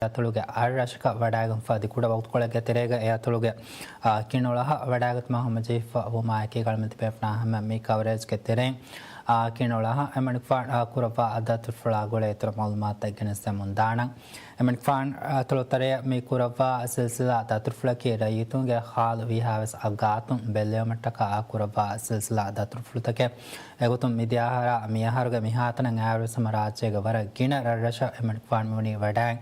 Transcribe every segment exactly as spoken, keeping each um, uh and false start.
އަތޮޅުގެ އަށް ރަށަކަށް ވަޑައިގެންފަ އަދި ކުޑަ ވަގުތުކޮޅެއްގެ ތެރޭގަ އެ އަތޮޅުގެ އާ، ކިނޮޅަހަށް ވަޑައިގަތުމާ ހަމަޖެހިފަ ވުމާއެކީގަ އަޅުމެން ތިބޭފުޅާ ހަމަ މި ކަވަރޭޖްގެ ތެރެއިން އާ، ކިނޮޅަހަށް އެމަނިކުފާނު އާ، ކުރައްވާ ދަތުރުފުޅާ ގުޅޭ އިތުރު މައުލޫމާތުތައް ގެނެސްދެމުން ދާނަން. އެމަނިކުފާނު އަތޮޅުތެރެއަށް މި ކުރައްވާ ސިލްސިލާ ދަތުރުފުޅަކީ ރައްޔިތުންގެ ހާލު ވީހާވެސް ގާތުން ބެއްލެވުމަށްޓަކާ އާ ކުރައްވާ ސިލްސިލާ ދަތުރުފުޅުތަކެއް. އެގޮތުން މިދިޔަ އަހަރާ މި އަހަރުގެ މިހާތަނަށް އައިއިރުވެސް ހަމަ ރާއްޖޭގެ ވަރަށް ގިނަ ރަށްރަށަށް އެމަނިކުފާނު މިވަނީ ވަޑައިން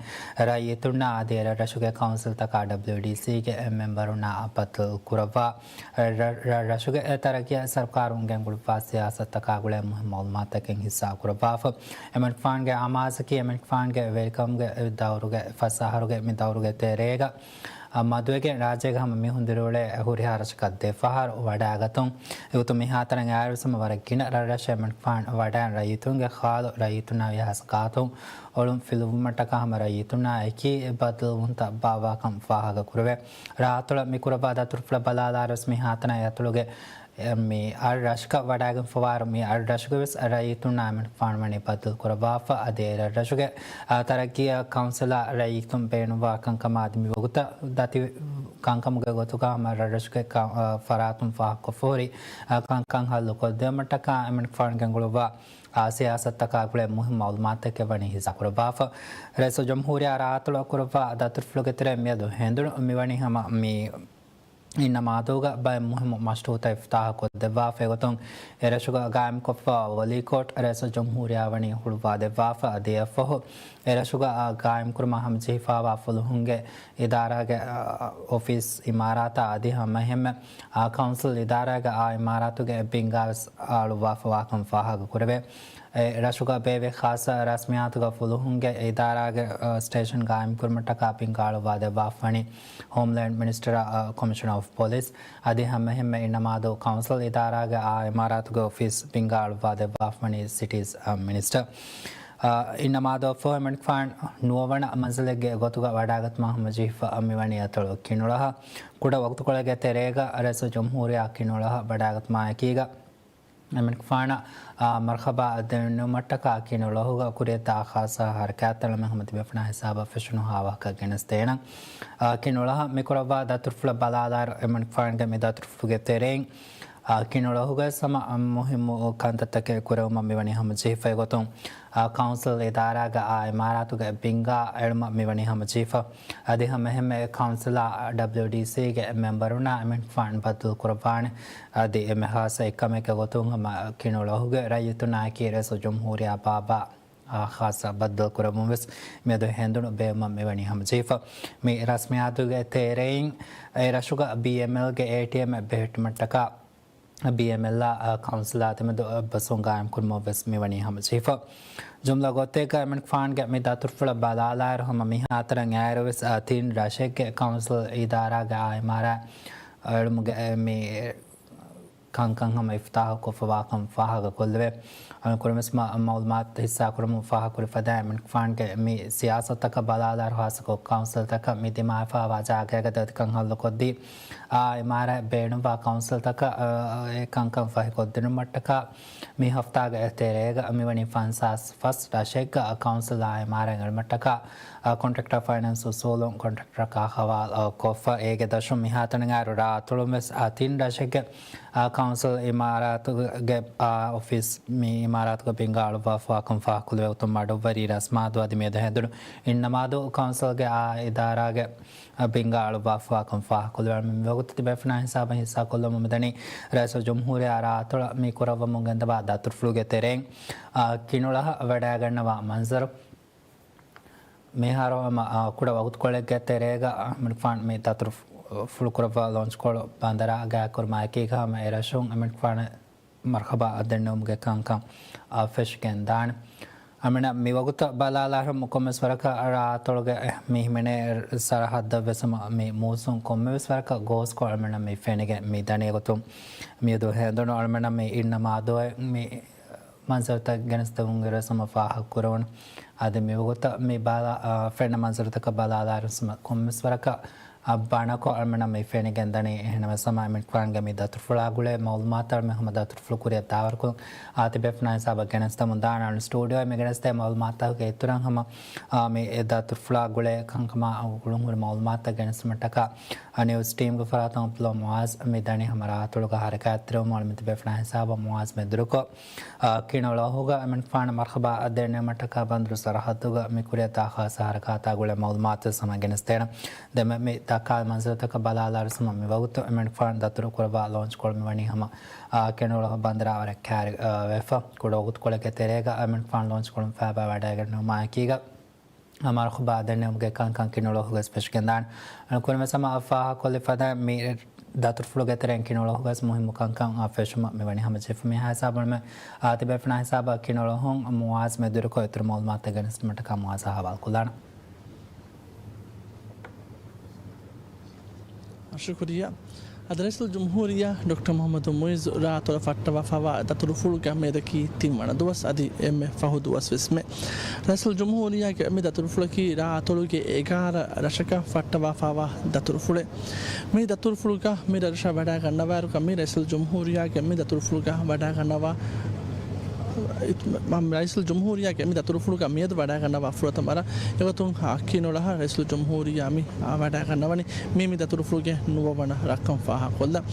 ރައްޔިތުންނާ އަދި އެ ރަށްރަށުގެ ކައުންސިލްތަކާ ޑަބްލިއުޑީސީގެ މެމްބަރުންނާ ބައްދަލު ކުރައްވާ. ރަށްރަށުގެ ތަރައްގީއަށް ސަރުކާރުން ގެންގުޅުއްވާ ސިޔާސަތުތަކާ ގުޅޭ މުހިންމު މައުލޫމާތުތަކެއް ހިއްސާ ކުރައްވާފަ. އެމަނިކުފާނުގެ އަމާޒަކީ އެމަނިކުފާނުގެ ވެރިކަމުގެ ދައުރުގެ ފަސް އަހަރުގެ މި ދައުރުގެ ތެރޭގަ މަދުވެގެން ރާއްޖޭގަ ހަމަ މީހުން ދިރިއުޅޭ ހުރިހާ ރަށަކަށް ދެފަހަރު ވަޑައިގަތުން. އެގޮތުން މިހާތަނަށް އައިއިރުވެސް ހަމަ ވަރަށް ގިނަ ރަށްރަށެއް އެމަނިކުފާނު ވަޑައިން ރައްޔިތުންގެ ހާލު ރައްޔިތުންނާ ވިޔަސް ގާތުން އޮޅުން ފިލުވުމަށްޓަކާ ހަމަ ރައްޔިތުންނާ އެކީ ބައްދަލުވުންތައް ބާއްވާކަން ފާހަގަކުރެވޭ. ރާއަތޮޅަށް މި ކުރައްވާ ދަތުރުފުޅަށް ބަލާލާއިރުވެސް މިހާތަނަށް އެ އަތޮޅުގެ މި އަށް ރަށަކަށް ވަޑައިގެންފަވާއިރު މި އަށް ރަށުގަވެސް ރައްޔިތުންނާ އެމަނިކުފާނު ވަނީ ބައްދަލު ކުރައްވާފަ. އަދި އެ ރަށްރަށުގެ އާ، ތަރައްގީއަށް ކައުންސިލާ ރައްޔިތުން ބޭނުންވާ ކަންކަމާ އަދި މިވަގުތަށް ދަތި ކަންކަމުގެ ގޮތުގަ ހަމަ ރަށްރަށުގެ ކަ-، އާ، ފަރާތުން ފާހަގަކޮށްފަ ހުރި އާ، ކަންކަން ހައްލު ކޮށްދެވުމަށްޓަކާ އެމަނިކުފާނު ގެންގުޅުއްވާ އާ، ސިޔާސަތުތަކާ ގުޅޭ މުހިންމު މައުލޫމާތުތަކެއް ވަނީ ހިއްސާ ކުރައްވާފަ. ރައީސުލްޖުމްހޫރިއްޔާ ރާއަތޮޅަށް ކުރައްވާ ދަތުރުފުޅުގެ ތެރެއިން މިއަދު ހެނދުނު މިވަނީ ހަމަ މި އިންނަ މާދޫގަ ބައެއް މުހިއްމު މަޝްރޫއުތައް އިފްތާހު ކޮށްދެއްވާފަ. އެގޮތުން އެރަށުގަ ގާއިމްކޮށްފަ ވޮލީކޯޓް ރައީސުލްޖުމްހޫރިއްޔާ ވަނީ ހުޅުއްވާދެއްވާފަ. އަދި އެއަށްފަހު އެރަށުގަ ގާއިމްކުރުމަށް ހަމަޖެހިފައިވާ ފުލުހުންގެ އިދާރާގެ އޮފީސް އިމާރާތާ އަދި ހަމައެހެންމެ ކައުންސިލް އިދާރާގެ އާ އިމާރާތުގެ ބިންގާވެސް އަޅުއްވާފަ ވާކަން ފާހަގަކުރެވޭ. އެ ރަށުގަ ބޭއްވި ޚާއްޞަ ރަސްމިއްޔާތުގަ ފުލުހުންގެ އިދާރާގެ، އަ، ސްޓޭޝަން ގާއިމްކުރުމަށްޓަކާ ބިންގާ އަޅުއްވާދެއްވާފަވަނީ ހޯމްލޭންޑް މިނިސްޓަރ، އަ، ކޮމިޝަނަރ އޮފް ޕޮލިސް އަދި ހަމައެހެންމެ އިންނަމާދޫ ކައުންސިލް އިދާރާގެ އާ އިމާރާތުގެ އޮފީސް ބިންގާ އަޅުއްވާދެއްވާފަވަނީ ސިޓީސް، އަ، މިނިސްޓަރ. އިންނަމާދޫ އެމަނިކުފާނު ނުވަވަނަ މަންޒިލެއްގެ ގޮތުގަ ވަޑައިގަތުމަށް ހަމަޖެހިފަ މިވަނީ އަތޮޅު ކިނޮޅަހަށް. ކުޑަ ވަގުތުކޮޅެއްގެ ތެރޭގަ ރައީސުލްޖުމްހޫރިއްޔާ ކިނޮޅަހަށް ވަޑައިގަތުމާއެކީގަ އެމަނިކުފާނަށް، އާ، މަރްހަބާ ދެންނެވުމަށްޓަކާ ކިނޮޅަހުގަ ކުރިއަށްދާ ޚާއްޞަ ހަރަކާތްތައް އަޅުމެން ހަމަ ތިބޭފުޅުންނާ ހިސާބަށް ފެށުނުހާ ވާހަކަ ގެނެސްދޭނަން. އާ، ކިނޮޅަހަށް މިކުރައްވާ ދަތުރުފުޅަށް ބަލާލާއިރު އެމަނިކުފާނުގެ މި ދަތުރުފުޅުގެ ތެރެއިން، އާ، ކިނޮޅަހުގައި ހަމަ މުހިއްމު ކަންތައްތަކެއް ކުރެވުމަށް މިވަނީ ހަމަޖެހިފައި ގޮތުން، އާ، ކައުންސިލް އިދާރާގެ އާ އިމާރާތުގެ ބިންގާ އެޅުމަށް މިވަނީ ހަމަޖެހިފަ. އަދި ހަމައެހެންމެ ކައުންސިލާ ޑަބްލިއުޑީސީގެ މެމްބަރުންނާ އެމަނިކުފާނު ބައްދަލު ކުރައްވާނެ. އަދި އެމެހާ ސައިކަމެއްގެ ގޮތުން ހަމަ ކިނޮޅަހުގެ ރައްޔިތުންނާއެކީ ރައީސުލްޖުމްހޫރިއްޔާ ބާއްވާ އާ ޚާއްޞަ ބައްދަލު ކުރަމުން ވެސް މިއަދު ހެނދުނު ބޭއްވުމަށް މިވަނީ ހަމަޖެހިފަ. މި ރަސްމިއްޔާތުގެ ތެރެއިން އެ ރަށުގަ ބީއެމްއެލްގެ އޭޓީއެމްއެއް ބެހެއްޓުމަށްޓަކާ ބީއެމްއެލްއާ ކައުންސިލާ ދެމެދު އެއްބަސްވުން ގާއިމްކުރުމަށް ވެސް މިވަނީ ހަމަޖެހިފަ. ޖުމްލަ ގޮތެއްގަ އެމަނިކުފާނުގެ މި ދަތުރުފުޅަށް ބަލާލާއިރު ހަމަ މިހާތަނަށް އައިއިރު ވެސް ތިން ރަށެއްގެ ކައުންސިލް އިދާރާގެ އާ އިމާރާތް އެޅުމުގެ މި ކަންކަން ހަމަ އިފްތާހު ކޮށްފަވާކަން ފާހަގަކޮށްލެވޭ. އަން ކުރިމަސް މަ-، މައުލޫމާތު ހިއްސާކުރަމުން ފާހަގަކުރި ފަދައިން އެމަނިކުފާނުގެ މި ސިޔާސަތުތަކަށް ބަލާލާއިރު ހާއްސަކޮށް ކައުންސިލްތަކަށް މި ދިމާވެފައިވާ ޖާގައިގަ ދަތިކަން ހައްލުކޮށްދީ، އާ އިމާރާތް ބޭނުންވާ ކައުންސިލްތަކަށް، އާ، އެ ކަންކަން ފަހިކޮށްދިނުމަށްޓަކާ މި ހަފްތާގެ ތެރޭގަ މިވަނީ ފަންސާސް ފަސް ރަށެއްގަ ކައުންސިލް އާ އިމާރާތް އެޅުމަށްޓަކާ، އާ، ކޮންޓްރެކްޓަރ ފައިނޭންސް އުސޫލުން ކޮންޓްރެކްޓަރަކާ ހަވާލު ކޮށްފަ އޭގެ ދަށުން މިހާތަނަށް އައިރު ރާއަތޮޅުން ވެސް އާ ތިން ރަށެއްގެ އާ ކައުންސިލް އިމާރާތުގެ އާ އޮފީސް މި އިމާރާތުގަ ބިންގާ އަޅުއްވާފަވާކަން ފާހަގަކޮށްލެވޭ. އޮތުން މަޑުއްވަރީ ރަސްމާދޫ އަދި މިއަދު ހެނދުނު އިންނަމާދޫ ކައުންސިލްގެ އާ އިދާރާގެ ބިންގާ އަޅުއްވާފަވާކަން ފާހަގަކޮށްލެވޭ. މިވަގުތު ތިބޭފުޅުންނާ ހިސާބަށް ހިއްސާކޮށްލަމުން މިދަނީ ރައީސުލްޖުމްހޫރިއްޔާ ރާއަތޮޅަށް މި ކުރައްވަމުން ގެންދަވާ ދަތުރުފުޅުގެ ތެރެއިން އާ ކިނޮޅަހަށް ވަޑައިގަންނަވާ މަންޒަރު. މިހާރު ހަމަ، އާ، ކުޑަ ވަގުތުކޮޅެއްގެ ތެރޭގަ އެމަނިކުފާނު މި ދަތުރުފުޅު ކުރައްވާ ލޯންޗްކޮޅު ބަނދަރާ ގާތްކުރުމާއެކީގަ ހަމަ އެރަށުން އެމަނިކުފާނަށް މަރްހަބާ ދެންނެވުމުގެ ކަންކަން އާ ފެށިގެން ދާނެ. އަމިނަ މިވަގުތަށް ބަލާލާއިރު ކޮންމެސް ވަރަކަށް ރާއަތޮޅުގެ މި ހިމެނޭ ސަރަހައްދަށް ވެސް ހަމަ މި މޫސުން ކޮންމެވެސް ވަރަކަށް ގޯސްކޮށް އަޅުމެންނަށް މި ފެނިގެން މި ދަނީ. އެގޮތުން މިއަދު ހެނދުނު އަޅުމެންނަށް މި އިންނަ މާދޫއެއް މި މަންޒަރުތައް ގެނެސްދެވުން އިރުވެސް ހަމަ ފާހަގަކުރެވުނު. އަދި މިވަގުތަށް މި ބާލާ، އާ، ފެންނަ މަންޒަރުތަކަށް ބަލާލާއިރު ކޮންމެސް ވަރަކަށް އާ، ބަނަކޮށް އަޅުމެންނަށް މި ފެނިގެންދަނީ. އެހެންވެސް ހަމަ އެމިންފާންގެ މި ދަތުރުފުޅާ ގުޅޭ މައުލޫމާތަށް އަޅުމެން ހަމަ ދަތުރުފުޅު ކުރިއަށް ދާވަރުކޮށް، އާ، ތިބޭފުޅާ ހިސާބަށް ގެނެސްދެމުން ދާނެ. އަޅުން ސްޓޫޑިއޯއަށް މި ގެނެސްދޭ މައުލޫމާތުތަކުގެ އިތުރަށް ހަމަ، އާ، މި އެ ދަތުރުފުޅާ ގުޅޭ ކަންކަމާ ގުޅުންހުރި މައުލޫމާތުތައް ގެނެސްދިނުމަށްޓަކާ، އާ، ނިއުޒް ޓީމްގެ ފަރާތުން އަބްދުﷲ މުޢާޒް މި ދަނީ. ހަމަ ރާއަތޮޅުގަ ހަރަކާތްތެރިވުމުން އަޅުމެން ތިބޭފުޅާ ހިސާބަށް މުޢާޒް މެދުވެރިކޮށް، އާ، ކިނުޅު އަހުގަ އެމިންފާނަށް މަރުޙަބާ ދެންނެވުމަށްޓަކާ ބަނދުރު ސަރަޙައްދުގަ މި ކުރިއަށްދާ ޚާއްޞަ ހަރަކާތާ ގުޅޭ މައުލޫމާތު ހަމަ ގެނެސްދޭނަން. ދެންމެ މި ދައްކާ މަންޒަރުތަކަށް ބަލާލާއިރު ހަމަ މި ވަގުތު އެމިންފާން ދަތުރު ކުރައްވާ ލޯންޗްކޮށް މިވަނީ ހަމަ، އާ، ކިނުޅު އަހު ބަނދަރާ ވަރަށް ކައިރި، އާ، ވެފަ. ކުޑަ ވަގުތުކޮޅެއްގެ ތެރޭގަ އެމިންފާން ލޯންޗްކޮށްލުން ފައިބާ ވަޑައިގެންނެވުމާ އެކީގަ މަރުޙަބާ ދެންނެވުމުގެ ކަންކަން ކިނުޅު އަހުގަސް ފެށިގެންދާނެ. ކުރިމަސް ހަމަ ފާހަގަކޮށްލި ފަދަ މި ދަތުރުފުޅުގެ ތެރެއިން ކިނުޅު އަހުގަސް މުހިއްމު ކަންކަން އާ ފެށުމަށް މިވަނީ ހަމަ ޖެހިފަ. މިހާ ހިސާބުން މެ އާ ތިބޭފުޅާ ހިސާބަށް ކިނުޅު އަހު މުޢާޒް މެދުވެރިކޮށް އިތުރު މައުލޫމާތުތައް ގެނެސްދިނުމަށްޓަކާ މުޢާޒާ ހަވާލުކޮށްލާނަން. ޝުކުރިއްޔާ. އަދި ރައީސުލްޖުމްހޫރިއްޔާ ޑޮކްޓަރ މުޙައްމަދު މުޢިއްޒު ރާއަތޮޅަށް ފައްޓަވާފައިވާ ދަތުރުފުޅުގަ މިއަދަކީ ތިންވަނަ ދުވަސް އަދި އެންމެ ފަހު ދުވަސްވެސްމެ. ރައީސުލްޖުމްހޫރިއްޔާގެ މި ދަތުރުފުޅަކީ ރާއަތޮޅުގެ އެގާރަ ރަށަކަށް ފައްޓަވާފައިވާ ދަތުރުފުޅެއް. މި ދަތުރުފުޅުގަ މި ރަށަށް ވަޑައިގަންނަވާއިރުގަ މި ރައީސުލްޖުމްހޫރިއްޔާގެ މި ދަތުރުފުޅުގަ ވަޑައިގަންނަވާ، އިތް-، މަ-، ރައީސުލްޖުމްހޫރިއްޔާގެ މި ދަތުރުފުޅުގަ މިއަދު ވަޑައިގަންނަވާ ފުރަތަމަ ރަށް. އެގޮތުން އާ ކިނުޅު އަހަށް ރައީސުލްޖުމްހޫރިއްޔާ މި އާ ވަޑައިގަންނަވަނީ. މީ މި ދަތުރުފުޅުގެ ނުވަވަނަ ރަށްކަން ފާހަގަކޮށްލަން.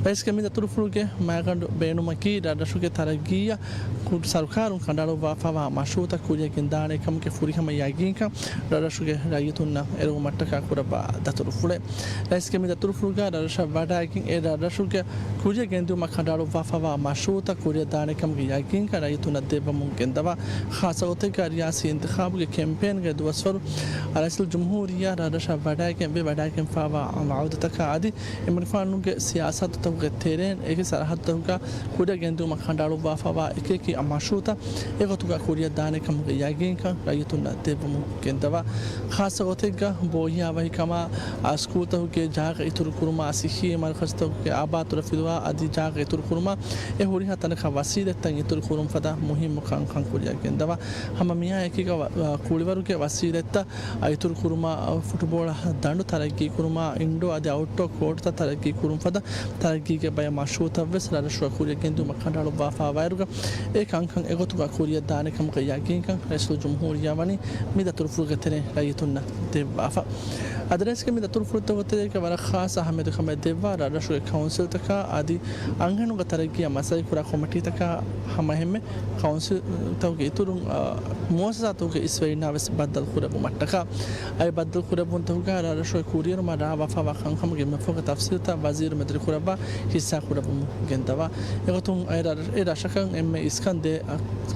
ރައީސްގެ މި ދަތުރުފުޅުގެ މައިގަނޑު ބޭނުމަކީ ރަށްރަށުގެ ތަރައްގީއަށް ކު-، ސަރުކާރުން ކަނޑައަޅުއްވާފައިވާ މަޝްރޫޢުތައް ކުރިއަށް ގެންދާނެ ކަމުގެ ފުރިހަމަ ޔަގީންކަން ރަށްރަށުގެ ރައްޔިތުންނަށް އެރުވުމަށްޓަކާ ކުރައްވާ ދަތުރުފުޅެއް. ރައީސްގެ މި ދަތުރުފުޅުގަ ރަށްރަށަށް ވަޑައިގެން އެ ރަށްރަށުގެ ކުރިއަށް ގެންދިއުމަށް ކަނޑައަޅުއްވާފައިވާ މަޝްރޫޢުތައް ކުރިއަށް ދާނެ ކަމުގެ ޔަގީންކަން ރައްޔިތުންނަށް ދެއްވަމުން ގެންދަވާ، ޚާއްޞަ ގޮތެއްގަ ރިޔާސީ އިންތިޚާބުގެ ކެމްޕޭންގެ ދުވަސްވަރު ރައީސުލްޖުމްހޫރިއްޔާ ރަށްރަށަށް ވަޑައިގެން ވެ ވަޑައިގެންފައިވާ ވަޢުދުތަކާ އަދި އެމިންފާނުގެ ސިޔާސަތުތަކުގެ ތެރެއިން އެކި ސަރަހައްދުތަކުގަ ކުރިއަށް ގެންދިއުމަށް ކަނޑައަޅުއްވާފައިވާ އެކިއެކި މަޝްރޫޢުތައް އެގޮތުގަ ކުރިއަށް ދާނެ ކަމުގެ ޔަގީންކަން ރައްޔިތުންނަށް ދެއްވަމުން ގެންދަވާ، ޚާއްޞަ ގޮތެއްގަ ބޯހިޔާވަހިކަމާ، އާ، ސްކޫލްތަކުގެ ޖާގަ އިތުރުކުރުމާ، ސިއްހީ މަރުކަޒުތަކުގެ އާބާތުރަ ފިލުވާ އަދި ޖާގަ އިތުރުކުރުމާ، އެ ހުރިހާ ތަނަކަށް ވަސީލަތްތައް އިތުރުކުރުން ފަދަ މުހިއްމު ކަންކަން ކުރިއަށް ގެންދަވާ. ހަމަ މިއާ އެކީގަ ވަ-، އާ، ކުޅިވަރުގެ ވަސީލަތްތައް އިތުރުކުރުމާ، ފުޓުބޯޅަ ދަނޑު ތަރައްގީކުރުމާ، އިންޑޯ އަދި އައުޓްޑޯ ކޯޓުތައް ތަރައްގީކުރުން ފަދަ ތަރައްގީގެ ބައެއް މަޝްރޫޢުތައްވެސް ރަށްރަށުގަ ކުރިއަށް ގެންދިއުމަށް ކަނޑައަޅުއްވާފައިވާއިރުގަ އެ ކަންކަން އެގޮތުގަ ކުރިއަށް ދާނެ ކަމުގެ ޔަގީންކަން ރައީސުލްޖުމްހޫރިއްޔާ ވަނީ މި ދަތުރުފުޅުގެ ތެރެއިން ރައްޔިތުންނަށް ދެއްވާފަ. އަދި ރައީސްގެ މި ދަތުރުފުޅުތަކުގެ ތެރޭގަ ވަރަށް ޚާއްޞަ އަހައްމިޔަތު ކަމެއް ދެއްވާ ރަށްރަށުގެ ކައުންސިލްތަކާ އަދި އަންހެނުންގެ ތަރައްގީއަށް މަސައްކަތް ކުރާ ކޮމިޓީތަކާ ހަމައެހެންމެ ކައުންސިލްތަކުގެ އިތުރުން، އާ، މުއައްސަސާތަކުގެ އިސްވެރިންނާވެސް ބައްދަލު ކުރެއްވުމަށްޓަކާ. އައި ބައްދަލު ކުރެއްވުންތަކުގަ ރަށްރަށުގެ ކުރިއެރުމަށް ރާވާފައިވާ ކަންކަމުގެ މެފުޅުގެ ތަފްސީލްތައް ވަޒީރު މެދުވެރިކުރައްވާ ހިއްސާކުރެއްވުމުން ގެންދަވާ. އެގޮތުން އެ ރަށް-، އެ ރަށަކަށް އެންމެ އިސްކަން ދޭ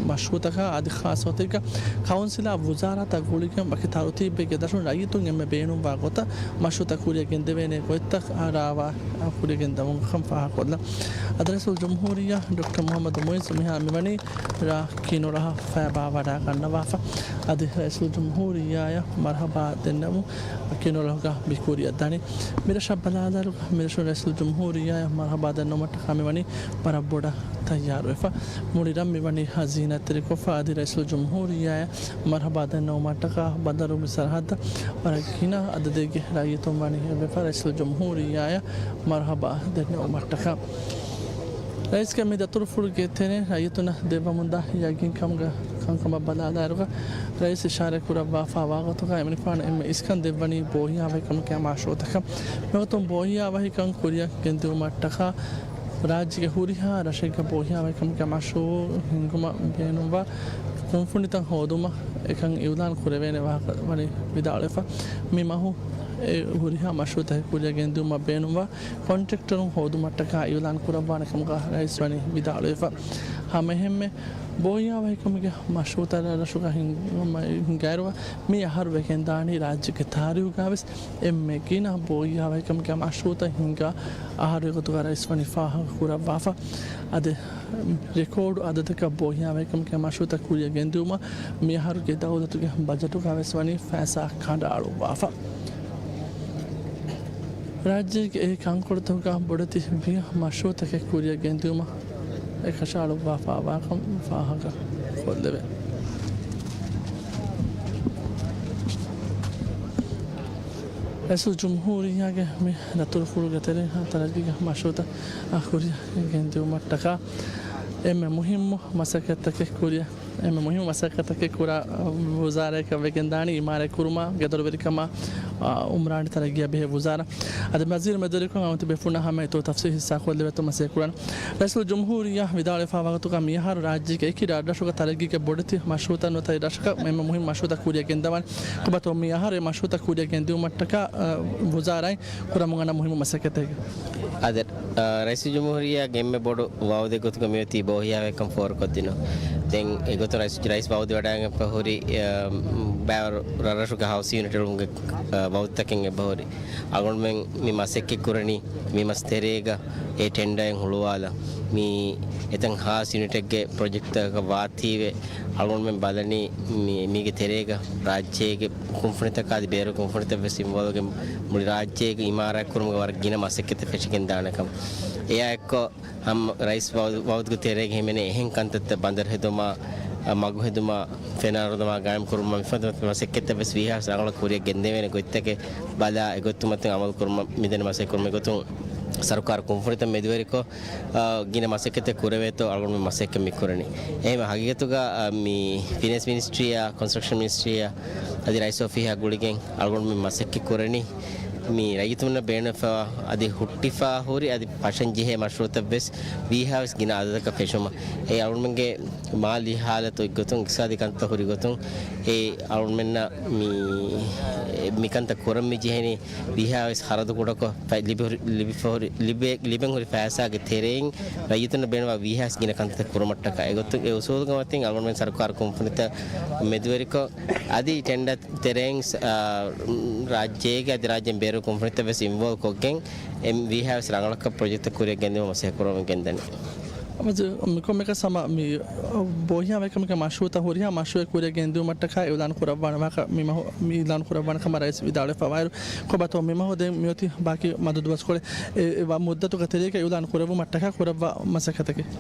މަޝްރޫޢުތަކާ އަދި ޚާއްޞަ ގޮތެއްގަ ކައުންސިލާ ވުޒާރާތާ ގުޅިގެން ވަކި ތަރުތީބެއްގެ ދަށުން ރައްޔިތުން އެންމެ ބޭނުންވާ ގޮތަށް މަޝްރޫޢުތައް ކުރިއަށް ގެންދެވޭނެ ގޮތްތައް ރާވާ ކުރިއަށް ގެންދަވުން ކަން ފާހަގަކޮށްލަން. އަދި ރައީސުލްޖުމްހޫރިއްޔާ ޑޮކްޓަރ މުޙައްމަދު މުޢިއްޒު މިހާރު މިވަނީ ރ. ކިނުރަހަ ފައިބާ ވަޑައިގަންނަވާފަ. އަދި ރައީސުލްޖުމްހޫރިއްޔާޔަށް މަރުޙަބާ ދެންނެވުން ކިނުރަހުގަ މި ކުރިއަށް ދަނީ. މިރަށަށް ބަލާލާއިރު މިރަށުން ރައީސުލްޖުމްހޫރިއްޔާޔަށް މަރުޙަބާ ދެންނެވުމަށްޓަކާ މިވަނީ ވަރަށް ބޮޑަށް ތައްޔާރުވެފަ. މުޅި ރަށް މިވަނީ ޒީނަތްތެރިކޮށްފަ. އަދި ރައީސުލްޖުމްހޫރިއްޔާޔަށް މަރުޙަބާ ދެންނެވުމަށްޓަކާ ބަނދަރުގެ ސަރަހައްދަށް ވަރަށް ގިނަ އަދަދެއްގެ ރައްޔިތުން ވަނީ އެއްވެފަ ރައީސުލްޖުމްހޫރިއްޔާޔަށް މަރުޙަބާ ދެންނެވުމަށްޓަކާ. ރައީސްގެ މި ދަތުރުފުޅުގެ ތެރެއިން ރައްޔިތުންނަށް ދެއްވަމުންދާ ޔަގީންކަމުގެ ކަންކަމަށް ބަލާލާއިރުގަ، ރައީސް އިޝާރަތް ކުރައްވާފާ ވާގޮތުގަ އެމިނިފާނު އެންމެ އިސްކަން ދެއްވަނީ ބޯހިޔާވަހިކަމުގެ މަޝްރޫޢުތަކަށް. މިވަގުތުން ބޯހިޔާވަހިކަން ކުރިއަށް ގެންދިއުމަށްޓަކާ ރާއްޖޭގެ ހުރިހާ ރަށެއްގަ ބޯހިޔާވަހިކަމުގެ މަޝްރޫޢު ހިންގުމަށް ބޭނުންވާ ކުންފުނިތައް ހޯދުމަށް އެކަން އިއުލާން ކުރެވޭނެ ވާހަކަ ވަނީ ވިދާޅުވެފަ. މި މަހު އެ ހުރިހާ މަޝްރޫޢުތަކެއް ކުރިއަށް ގެންދިއުމަށް ބޭނުންވާ ކޮންޓްރެކްޓަރުން ހޯދުމަށްޓަކާ އިއުލާން ކުރައްވާނެ ކަމުގަ ރައީސް ވަނީ ވިދާޅުވެފަ. ހަމައެހެންމެ ބޯހިޔާވަހިކަމުގެ މަޝްރޫޢުތައް ރަށްރަށުގަ ހިންގުމަށް ހިނގާއިރުގަ މި އަހަރު ވެގެންދާނީ ރާއްޖޭގެ ތާރީޚުގަވެސް އެންމެ ގިނަ ބޯހިޔާވަހިކަމުގެ މަޝްރޫޢުތައް ހިންގާ އަހަރުގެ ގޮތުގަ ރައީސް ވަނީ ފާހަގަ ކުރައްވާފަ. އަދި ރެކޯޑު އަދަދަކަށް ބޯހިޔާވަހިކަމުގެ މަޝްރޫޢުތައް ކުރިއަށް ގެންދިއުމަށް މިއަހަރުގެ ދައުލަތުގެ ބަޖެޓުގަވެސް ވަނީ ފައިސާ ކަނޑައަޅުއްވާފަ. ރާއްޖޭގެ އެހީ ކަންކޮޅުތަކުގަ ބޮޑެތި ބިޔަ މަޝްރޫޢުތަކެއް ކުރިއަށް ގެންދިއުމަށް އެކަށައަޅުއްވާފާވާކަން ފާހަގަ ކޮށްލެވޭ. ރައީސުލްޖުމްހޫރިއްޔާގެ މި ދަތުރުފުޅުގެ ތެރެއިން ތަރައްގީގެ މަޝްރޫޢުތައް ކުރިއަށް ގެންދިއުމަށްޓަކާ އެންމެ މުހިއްމު މަސައްކަތްތަކެއް ކުރިއަށް، އެންމެ މުހިއްމު މަސައްކަތްތަކެއް ކުރާ ވުޒާރާއަކަށް ވެގެންދާނީ އިމާރާތް ކުރުމާ، ގެދޮރުވެރިކަމާ، އުމްރާނީ ތަރައްގީއާ ބެހޭ ވުޒާރާ. އަދި ވަޒީރު މެދުވެރިކޮށް އަޅުގަނޑު ބޭފުޅުންނާ ހަމަ އެތޯ ތަފްސީލް ހިއްސާކޮށްލެވޭތޯ މަސައްކަތް ކުރަން. ރައީސުލްޖުމްހޫރިއްޔާ ވިދާޅުވެފާވާ ގޮތުގަ މިއަހަރު ރާއްޖޭގެ އެކި ރަށްރަށުގަ ތަރައްގީގެ ބޮޑެތި މަޝްރޫޢުތައް ނުވަތަ ރަށަކަށް އެންމެ މުހިއްމު މަޝްރޫޢުތައް ކުރިއަށް ގެންދަވާނެ. ކޮބާތޯ މިއަހަރު އެ މަޝްރޫޢުތައް ކުރިއަށް ގެންދިއުމަށްޓަކާ، އަ، ވުޒާރާއިން ކުރަމުން އަންނަ މުހިއްމު މަސައްކަތެއް؟ އާދެ، އަ، ރައީސުލްޖުމްހޫރިއްޔާގެ އެންމެ ބޮޑު ވައުދެއް ގޮތުގަ މިއޮތީ ބޯހިޔާވަހިކަން ފޯރުކޮށްދިނުން. ދެން އެގޮތުން ރައީސް، ރައީސް ވައުދުވެވަޑައިގެންފަ ހުރި، އަ، ބައިވަރު ރަށްރަށުގެ ހައުސް ޔުނިޓު އެޅުމުގެ، އަ، ވައުދުތަކެއް އެބަހުރި. އަޅުގަނޑުމެން މި މަސައްކަތް ކުރަނީ މި މަސް ތެރޭގަ އެ ޓެންޑަރއިން ހުޅުވާލަ، މި އެތަން ހާސް ޔުނިޓެއްގެ ޕްރޮޖެކްޓްތަކަކަށް ވާތީވެ، އަޅުގަނޑުމެން ބަލަނީ މި، މީގެ ތެރޭގަ ރާއްޖޭގެ ކުންފުނިތަކާ އަދި ބޭރު ކުންފުނިތައް ވެސް އިންވޯލްވް ވެގެން މުޅި ރާއްޖޭގެ އިމާރާތް ކުރުމުގެ ވަރަށް ގިނަ މަސައްކަތެއް ފެށިގެން ދާނެ ކަމަށް. އެއާ އެއްކޮށް ހަމަ ރައީސް ވައުދު، ވައުދުގެ ތެރޭގަ ހިމެނޭ އެހެން ކަންތައްތައް ބަނދަރު ހެދުމާ، އަ، މަގު ހެދުމާ، ފެނާ ރޮދުމާ ގާއިމް ކުރުމާ މިފަދަ މަސައްކަތްތައް ވެސް ވީހާވެސް ރަނގަޅަށް ކުރިއަށް ގެންދެވޭނެ ގޮތްތަކެއް ބަލާ އެގޮތުމަތިން އަމަލު ކުރުމަށް މިދެން މަސައްކަތް ކުރުމުގެ ގޮތުން ސަރުކާރު ކުންފުނިތައް މެދުވެރިކޮށް، އާ، ގިނަ މަސައްކަތެއް ކުރެވޭތޯ އަޅުގަނޑު މި މަސައްކަތް މި ކުރަނީ. އެހެން ހަގީގަތުގަ، އާ، މި ފިނޭންސް މިނިސްޓްރީއާ، ކޮންސްޓްރަކްޝަން މިނިސްޓްރީއާ، އަދި ރައީސް އޮފީހާ ގުޅިގެން އަޅުގަނޑު މި މަސައްކަތް ކުރަނީ. މި ރައްޔިތުންނަށް ބޭނުންވެފަވާ އަދި ހުއްޓިފާ ހުރި އަދި ފަށަން ޖެހޭ މަޝްރޫޢުތައް ވެސް ވީހާވެސް ގިނަ އަދަދަކަށް ފެށުމަށް. އެ އަޅުގަނޑުމެންގެ މާލީ ހާލަތު އެއްގޮތުން، އިޤްތިޞާދީ ކަންތައް ހުރި ގޮތުން، އެ އަޅުގަނޑުމެންނަށް މި، މިކަންތައް ކުރަން މި ޖެހެނީ ވީހާވެސް ޚަރަދު ކުޑަކޮށް، ފަ-، ލިބި ހުރި، ލިބިފަ ހުރި، ލިބޭ، ލިބެން ހުރި ފައިސާގެ ތެރެއިން ރައްޔިތުންނަށް ބޭނުންވާ ވީހާވެސް ގިނަ ކަންތައް ކުރުމަށްޓަކާ. އެގޮތު، އެ އުސޫލުގެ މަތިން އަޅުގަނޑުމެން ސަރުކާރު ކުންފުނިތައް މެދުވެރިކޮށް، އަދި ޓެންޑަރ ތެރެއިން، އާ، ރާއްޖޭގެ އަދި ރާއްޖޭން ބޭރު ކުންފުނިތައް ވެސް އިންވޯލްވް ކޮށްގެން، އެ ވީހާވެސް ރަނގަޅަކަށް ޕްރޮޖެކްޓްތައް ކުރިއަށް ގެންދިއުމަށް މަސައްކަތް ކުރަމުން ގެންދަނީ. މިކޮންމެއަކަސް ހަމަ މި ބޯހިޔާވަހިކަމުގެ މަޝްރޫޢުތައް ހުރިހާ މަޝްރޫޢެއް ކުރިއަށް ގެންދިއުމަށްޓަކާ އިޢުލާން ކުރައްވާނެ ވާހަކަ މި މަހު، މި އިޢުލާން ކުރައްވާނެ ކަމަށް ރައީސް ވިދާޅުވެފަވާއިރު، ކޮބާތޯ މި މަހު ދެން މިއޮތީ ބާކީ މަދު ދުވަސްކޮޅެއް އެ، އެ ވަ-، މުއްދަތުގެ ތެރޭގަ އިޢުލާން ކުރެއްވުމަށްޓަކާ ކުރައްވާ މަސައްކަތަކެއް؟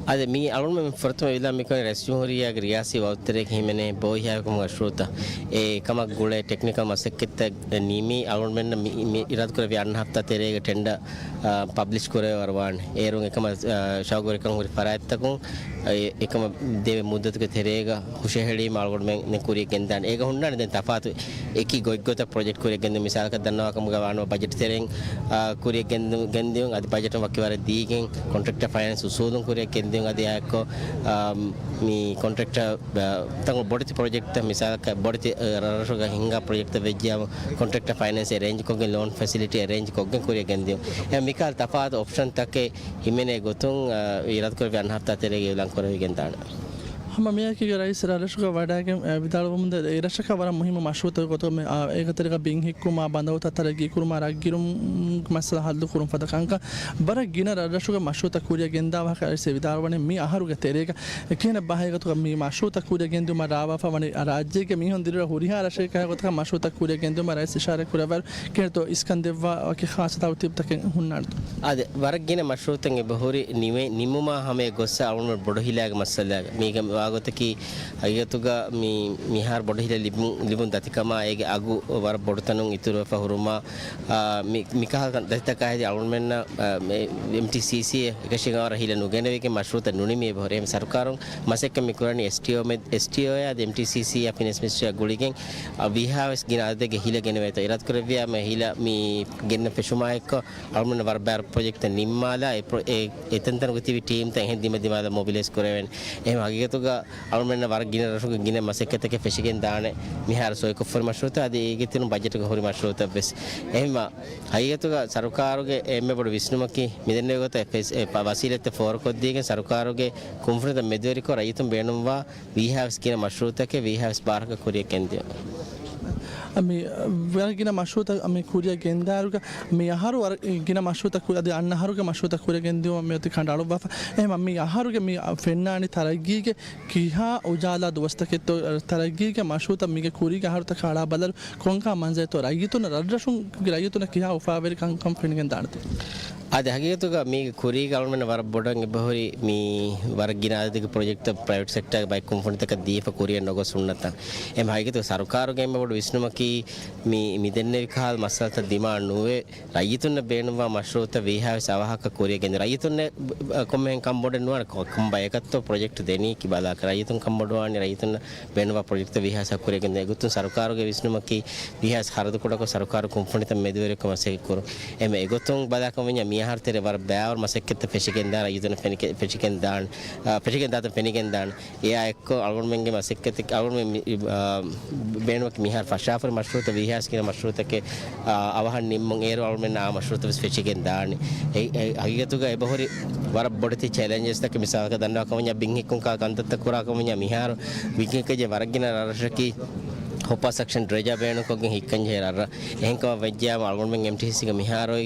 އާދެ، މީ އަޅުގަނޑުމެން ފުރަތަމަ އިޢުލާން މިކުރަނީ ރައީސް ޖުމްހޫރިއްޔާގެ ރިޔާސީ ވައުދުތެރޭގަ ހިމެނޭ ބޯހިޔާވަހިކަމުގެ މަޝްރޫޢުތައް. އެ ކަމަށް ގުޅޭ ޓެކްނިކަލް މަސައްކަތްތައް ނިމި، އަޅުގަނޑުމެންނަށް މި، މި އިރާދަކުރެއްވި އަންނަ ހަފްތާ ތެރޭގަ ޓެންޑަރ، އާ، ޕަބްލިޝް ކުރެވޭ ވަރުވާނެ. އޭރުން އެކަމަށް، އާ، ޝައުގުވެރިކަން ހުރި ފަރާތްތަކުން، އެ، އެކަމަށް ދެވޭ މުއްދަތުގެ ތެރޭގަ ހުށަހެޅީމަ އަޅުގަނޑުމެން ކުރިއަށް ގެންދާނެ. އޭގަ ހުންނާނެ ދެން ތަފާތު އެކި ގޮތްގޮތަށް ޕްރޮޖެކްޓް ކުރިއަށް ގެންދިއުން. މިސާލަކަށް ދަންނަވާ ކަމުގަ ވާނަމަ ބަޖެޓް ތެރެއިން، އާ، ކުރިއަށް ގެންދި-، ގެންދިއުން. އަދި ބަޖެޓުން ވަކިވަރެއް ދީގެން ކޮންޓްރެކްޓަރ ފައިނޭންސް އުސޫލުން ކުރިއަށް ގެންދިއުން. އަދި އާއެއްކޮށް، އާ، މި ކޮންޓްރެކްޓަރ، އާ، ތަންކޮޅު ބޮޑެތި ޕްރޮޖެކްޓްތައް، މިސާލަކަށް ބޮޑެތި، އާ، ރަށްރަށުގަ ހިންގާ ޕްރޮޖެކްޓްތައް ވެއްޖިއްޔާ ކޮންޓްރެކްޓަރ ފައިނޭންސް އެރޭންޖް ކޮށްގެން، ލޯން ފެސިލިޓީ އެރޭންޖް ކޮށްގެން ކުރިއަށް ގެންދިއުން. އެ މިކަހަލަ ތަފާތު އޮޕްޝަންތަކެއް ހިމެނޭ ގޮތުން، އާ، އިރާދަކުރެއްވި އަންނަ ހަފްތާ ތެރޭގަ އިޢުލާން ކުރެވިގެން ދާނެ. ހަމަ މިއަކީގަ ރައީސް ރަށްރަށުގަ ވަޑައިގެން، އެ، ވިދާޅުވަމުންދޭ، އެ ރަށަކަށް ވަރަށް މުހިއްމު މަޝްރޫޢުތަކުގެ ގޮތުގަ މި، އާ، އޭގެ ތެރޭގަ ބިން ހިއްކުމާ، ބަނދަރުތައް ތަރައްގީ ކުރުމާ، ރަށްގިރުމުގެ މައްސަލަ ހައްލު ކުރުން ފަދަ ކަންކަން ވަރަށް ގިނަ ރަށްރަށުގެ މަޝްރޫޢުތައް ކުރިއަށް ގެންދާ ވާހަކަ ރައީސް ވިދާޅުވަނީ މި އަހަރުގެ ތެރޭގަ. އެ ކިހިނެއް ބާހައިގަތުގަ މި މަޝްރޫޢުތައް ކުރިއަށް ގެންދިއުމަށް ރާވާފަ ވަނީ ރާއްޖޭގެ މީހުން ދިރިއުޅޭ ހުރިހާ ރަށެއްގެ ގޮތަކަށް މަޝްރޫޢުތައް ކުރިއަށް ގެންދިއުމަށް ރައީސް އިޝާރާތް ކުރައްވާއިރު، ކިހިނެއްތޯ އިސްކަން ދެއްވާ ވަކި ޚާއްޞަ ތަރުތީބުތަކެއް ހުންނާނެތޯ؟ އާދެ، ވަރަށް ގިނަ މަޝްރޫޢުތައް އެބަހުރި ނިމެ-، ނިމުމާ ހަމަޔަށް ގޮއްސަ އަޅުގަނޑު ބޮޑުހިލާގެ މައްސަލައިގަ. މީގެ ވާގޮތަކީ ހަގީގަތުގަ މި-، މިހާރު ބޮޑުހިލަ ލިބުން، ލިބުން ދަތިކަމާ އޭގެ އަގު ވަރަށް ބޮޑުތަނުން އިތުރުވެފަ ހުރުމާ، އާ، މި-، މިކަހަލަ ދަތިތަކާ ހެދި އަޅުގަނޑުމެންނަށް، އާ، މެ-، އެމްޓީސީސީ އެކަށީގެން ވަރަށް ހިލަ ނުގެނެވިގެން މަޝްރޫޢުތައް ނުނިމި އެބަހުރި. އެހެން ސަރުކާރުން މަސައްކަތް މި ކުރަނީ އެސްޓީއޯ މެ-، އެސްޓީއޯއާ އަދި އެމްޓީސީސީއާ ފިނޭންސް މިނިސްޓްރީއާ ގުޅިގެން، އާ، ވީހާވެސް ގިނަ އަދަދެއްގެ ހިލަ ގެނެވޭތޯ އިރާދަކުރެއްވިޔާ މި ހިލަ ގެންނަ ފެށުމާ އެއްކޮށް އަޅުގަނޑުމެން ވަރަށް ބާރު ޕްރޮޖެކްޓްތައް ނިންމާލާ، އެ ޕްރޮ-، އެ، އެތަންތަނުގަ ތިބި ޓީމްތައް އެހެން ދިމަދިމާލަށް މޮބިލައިޒް ކުރެވޭނެ. އެހެން ހަގީގަތުގަ އަޅުގަނޑުމެންނަށް ވަރަށް ގިނަ ރަށުގެ ގިނަ މަސައްކަތްތަކެއް ފެށިގެން ދާނެ މިހާރު ސޮއިކޮށްފަހުރި މަޝްރޫޢުތައް އަދި އޭގެ ތެރެއިން ބަޖެޓުގަ ހުރި މަޝްރޫޢުތައް ވެސް. އެހެންވީމަ ހަގީގަތުގަ ސަރުކާރުގެ އެންމެ ބޮޑު ވިސްނުމަކީ މިދެންނެވި ގޮތަށް ފެސް-، އެ ފަ-، ވަސީލަތްތައް ފޯރުކޮށްދީގެން ސަރުކާރުގެ ކުންފުނިތައް މެދުވެރިކޮށް ރައްޔިތުން ބޭނުންވާ ވީހާވެސް ގިނަ މަޝްރޫޢުތަކެއް ވީހާވެސް ބާރަކަށް ކުރިއަށް ގެންދިޔަ. މި ވަރަށް ގިނަ މަޝްރޫޢުތައް މި ކުރިއަށް ގެންދާއިރުގަ، މި އަހަރު ވަރަށް ގިނަ މަޝްރޫޢުތައް ކުރި-، އަދި އަންނަ އަހަރުގެ މަޝްރޫޢުތައް ކުރިއަށް ގެންދިއުމަށް މިއޮތީ ކަނޑައަޅުއްވާފަ. އެހެންވީމަ މި އަ-، ފެންނާނީ ތަރައްގީގެ ކިހާ އުޖާލާ ދުވަސްތަކެއްތޯ، ތަރައްގީގެ މަޝްރޫޢުތައް މީގެ ކުރީގެ އަހަރުތަކާ އަޅާ ބަލާއިރު ކޮންކަހަލަ މަންޒަރެއްތޯ، ރައްޔިތުން، ރަށްރަށުގެ ރައްޔިތުންނަށް ކިހާ އުފާވެރި ކަންކަން ފެނިގެން ދާނެތޯ؟ އަދި ހަގީގަތުގަ މީގެ ކުރީގަ އަޅުމެންނަށް ވަރަށް ބޮޑަށް އެބަހުރި މި ވަރަށް ގިނަ އަދަދެއްގެ ޕްރޮޖެކްޓްތައް ޕްރައިވެޓް ސެކްޓަރގެ ބައެއް ކުންފުނިތަކަށް ދީފަ ކުރިއަށް ނޮގޮސް ހުންނަތާ. އެހެން ހަގީގަތުގަ ސަރުކާރުގެ އެންމެ ބޮޑު ވިސްނުމަކީ މި، މި ދެންނެވި ކަހަލަ މައްސަލަތައް ދިމާ ނުވެ، ރައްޔިތުންނަށް ބޭނުންވާ މަޝްރޫއުތައް ވީހާވެސް އަވަހަކަށް ކުރިއަށް ގެންދި. ރައްޔިތުންނަށް ކޮންމެހެން ކަންބޮޑެއް ނުވާނެ، ކޮ-، ކޮން ބަޔަކަށްތޯ ޕްރޮޖެކްޓް ދެނީކީ ބަލާކަށް. ރައްޔިތުން ކަންބޮޑުވާނީ ރައްޔިތުންނަށް ބޭނުންވާ ޕްރޮޖެކްޓްތައް ވީހާވެސް ކުރިއަށް ގެންދި. އެގޮތުން ސަރުކާރުގެ ވިސްނުމަކީ ވީހާވެސް ޚަރަދު ކުޑަކޮށް ސަރުކާރު ކުންފުނިތައް މެދުވެރިކޮށް މަސައްކަތް ކުރުން. އެމެ އެގޮތުން ބަލާކަށް ވަންޏާ މިއަހަރު ތެރޭ ވަރަށް ބައިވަރު މަސައްކަތްތައް ފެށިގެންދާނެ ރައްޔިތުންނަށް ފެނިގެ-، ފެށިގެންދާނެ، އާ، ފެށިގެންދާތަން ފެނިގެންދާނެ. އެއާ އެއްކޮށް އަޅުގަނޑުމެންގެ މަސައްކަތެއް، އަޅުގަނޑުމެން މި-، އާ، ބޭނުމަކީ މިހާރު ފަށާފަރި މަޝްރޫއުތައް ވީހާވެސް ގިނަ މަޝްރޫއުތަކެއް، އާ، އަވަހަށް ނިންމުން އޭރު އަޅުމެންނަށް އާ މަޝްރޫއުތައް ވެސް ފެށިގެން ދާނެ. އެ، އެ، ހަގީގަތުގަ އެބަހުރި ވަރަށް ބޮޑެތި ޗެލެންޖެސްތަކެއް މިސާލަކަށް ދަންނަވާ ކަމަންޏާ ބިން ހިއްކުންކާ ކަންތައްތައް ކުރާ ކަމަންޏާ މިހާރު ވިކިން ކެޖެ ވަރަށް ގިނަ ރަށްރަށަކީ ހޮޕާ ސަކްޝަން ޑްރެޖާ ބޭނުންކޮށްގެން ހިއްކަން ޖެހޭ ރަށްރަށް. އެހެންކަމަށް ވެއްޖެޔާމަ އަޅުގަނޑުމެން އެމްޓީސީގެ މިހާރު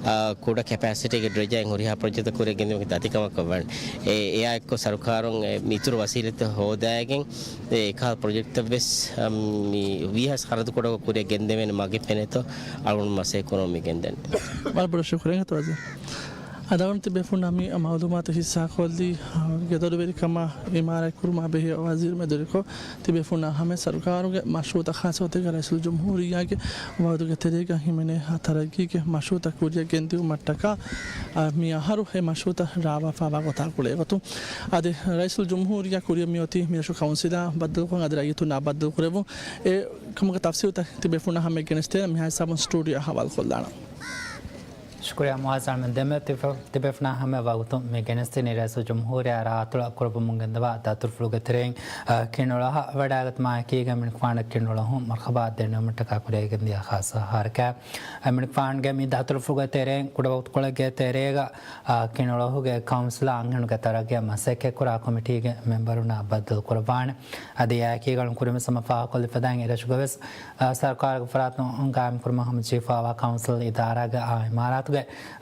އާ، ކުޑަ ކެޕޭސިޓީގެ ޑްރެޖާއިން ހުރިހާ ޕްރޮޖެކްޓްތައް ކުރިއަށް ގެންދިއުމަކީ ދަތިކަމަކަށް ވާނެ. އެ، އެއާ އެއްކޮށް ސަރުކާރުން އެ، އިތުރު ވަސީލަތްތައް ހޯދައިގެން އެ، އެކަހަލަ ޕްރޮޖެކްޓްތައް ވެސް، އަ، މި ވީހާވެސް ޚަރަދު ކުޑަކޮށް ކުރިއަށް ގެންދެވޭނެ މަގެއް ފެނޭތޯ އަޅުގަނޑު މަސައްކަތް ކުރަމުން މި ގެންދަނީ. ވަރަށް ބޮޑަށް ޝުކުރިއްޔާ ވަޒީރު. އަދި އަޅުގަނޑު ތިބޭފުޅުންނާ މި މައުލޫމާތު ހިއްސާކޮށްލީ، އަ، ގެދޮރުވެރިކަމާ، އިމާރާތް ކުރުމާ ބެހޭ ވަޒީރު މެދުވެރިކޮށް، ތިބޭފުޅުންނާ ހަމަ ސަރުކާރުގެ މަޝްރޫއުތައް ޚާއްޞަ ގޮތެއްގަ ރައީސުލްޖުމްހޫރިއްޔާގެ ވައުދުގެ ތެރޭގަ ހިމެނޭ ތަރައްގީގެ މަޝްރޫއުތައް ކުރިއަށް ގެންދިއުމަށްޓަކާ، އާ، މި އަހަރު އެ މަޝްރޫއުތައް ރާވާފާވާ ގޮތާ ގުޅޭ ގޮތުން. އަދި ރައީސުލްޖުމްހޫރިއްޔާ ކުރިއަށް މިއޮތީ މިރަށު ކައުންސިލާ ބައްދަލުކުރުން އަދި ރައްޔިތުންނާ ބައްދަލުކުރެވުން. އެ ކަމުގެ ތަފްސީލުތައް ތިބޭފުޅުންނާ ހަމަޔަށް ގެނެސްދޭނަން މިހާ ހިސާބުން ސްޓޫޑިއޯއަށް ހަވާލުކޮށްލާނަން. ޝުކުރިއްޔާ މުއައްޒަމް ދެމެ ތިބެ-، ތިބޭފުޅުންނާ ހަމަ ވަގުތު މި ގެނެސްދިނީ ރައީސުލްޖުމްހޫރިއްޔާ ރާއަތޮޅަށް ކުރައްވަމުން ގެންދަވާ ދަތުރުފުޅުގެ ތެރެއިން، އަ، ކިނުޅަހަށް ވަޑައިގަތުމާއެކީގަ އެމިނިކުފާނަށް ކިނުޅަހުން މަރުހަބާ ދެންނެވުމަށްޓަކާ ކުރިއަށް ގެންދިޔަ ޚާއްޞަ ހަރަކާތް. އެމިނިކުފާނުގެ މި ދަތުރުފުޅުގެ ތެރެއިން ކުޑަވަގުތުކޮޅެއްގެ ތެރޭގަ، އަ، ކިނުޅަހުގެ ކައުންސިލާ އަންހެނުންގެ ތަރައްގީއަށް މަސައްކަތްކުރާ ކޮމިޓީގެ މެމްބަރުންނާ ބައްދަލުކުރައްވާނެ. އަދި އެއާއެކީގަ ކުރިންވެސް ހަމަ ފާހަގަކޮށްލި ފަދައިން އެރަށުގަވެސް، އާ، ސަރުކާރުގެ ފަރާތުން ގާއިމްކުރުމަށް ހަމަޖެހިފައިވާ ކައުންސިލް އިދާރާގެ އާ އިމާރާތުގެ،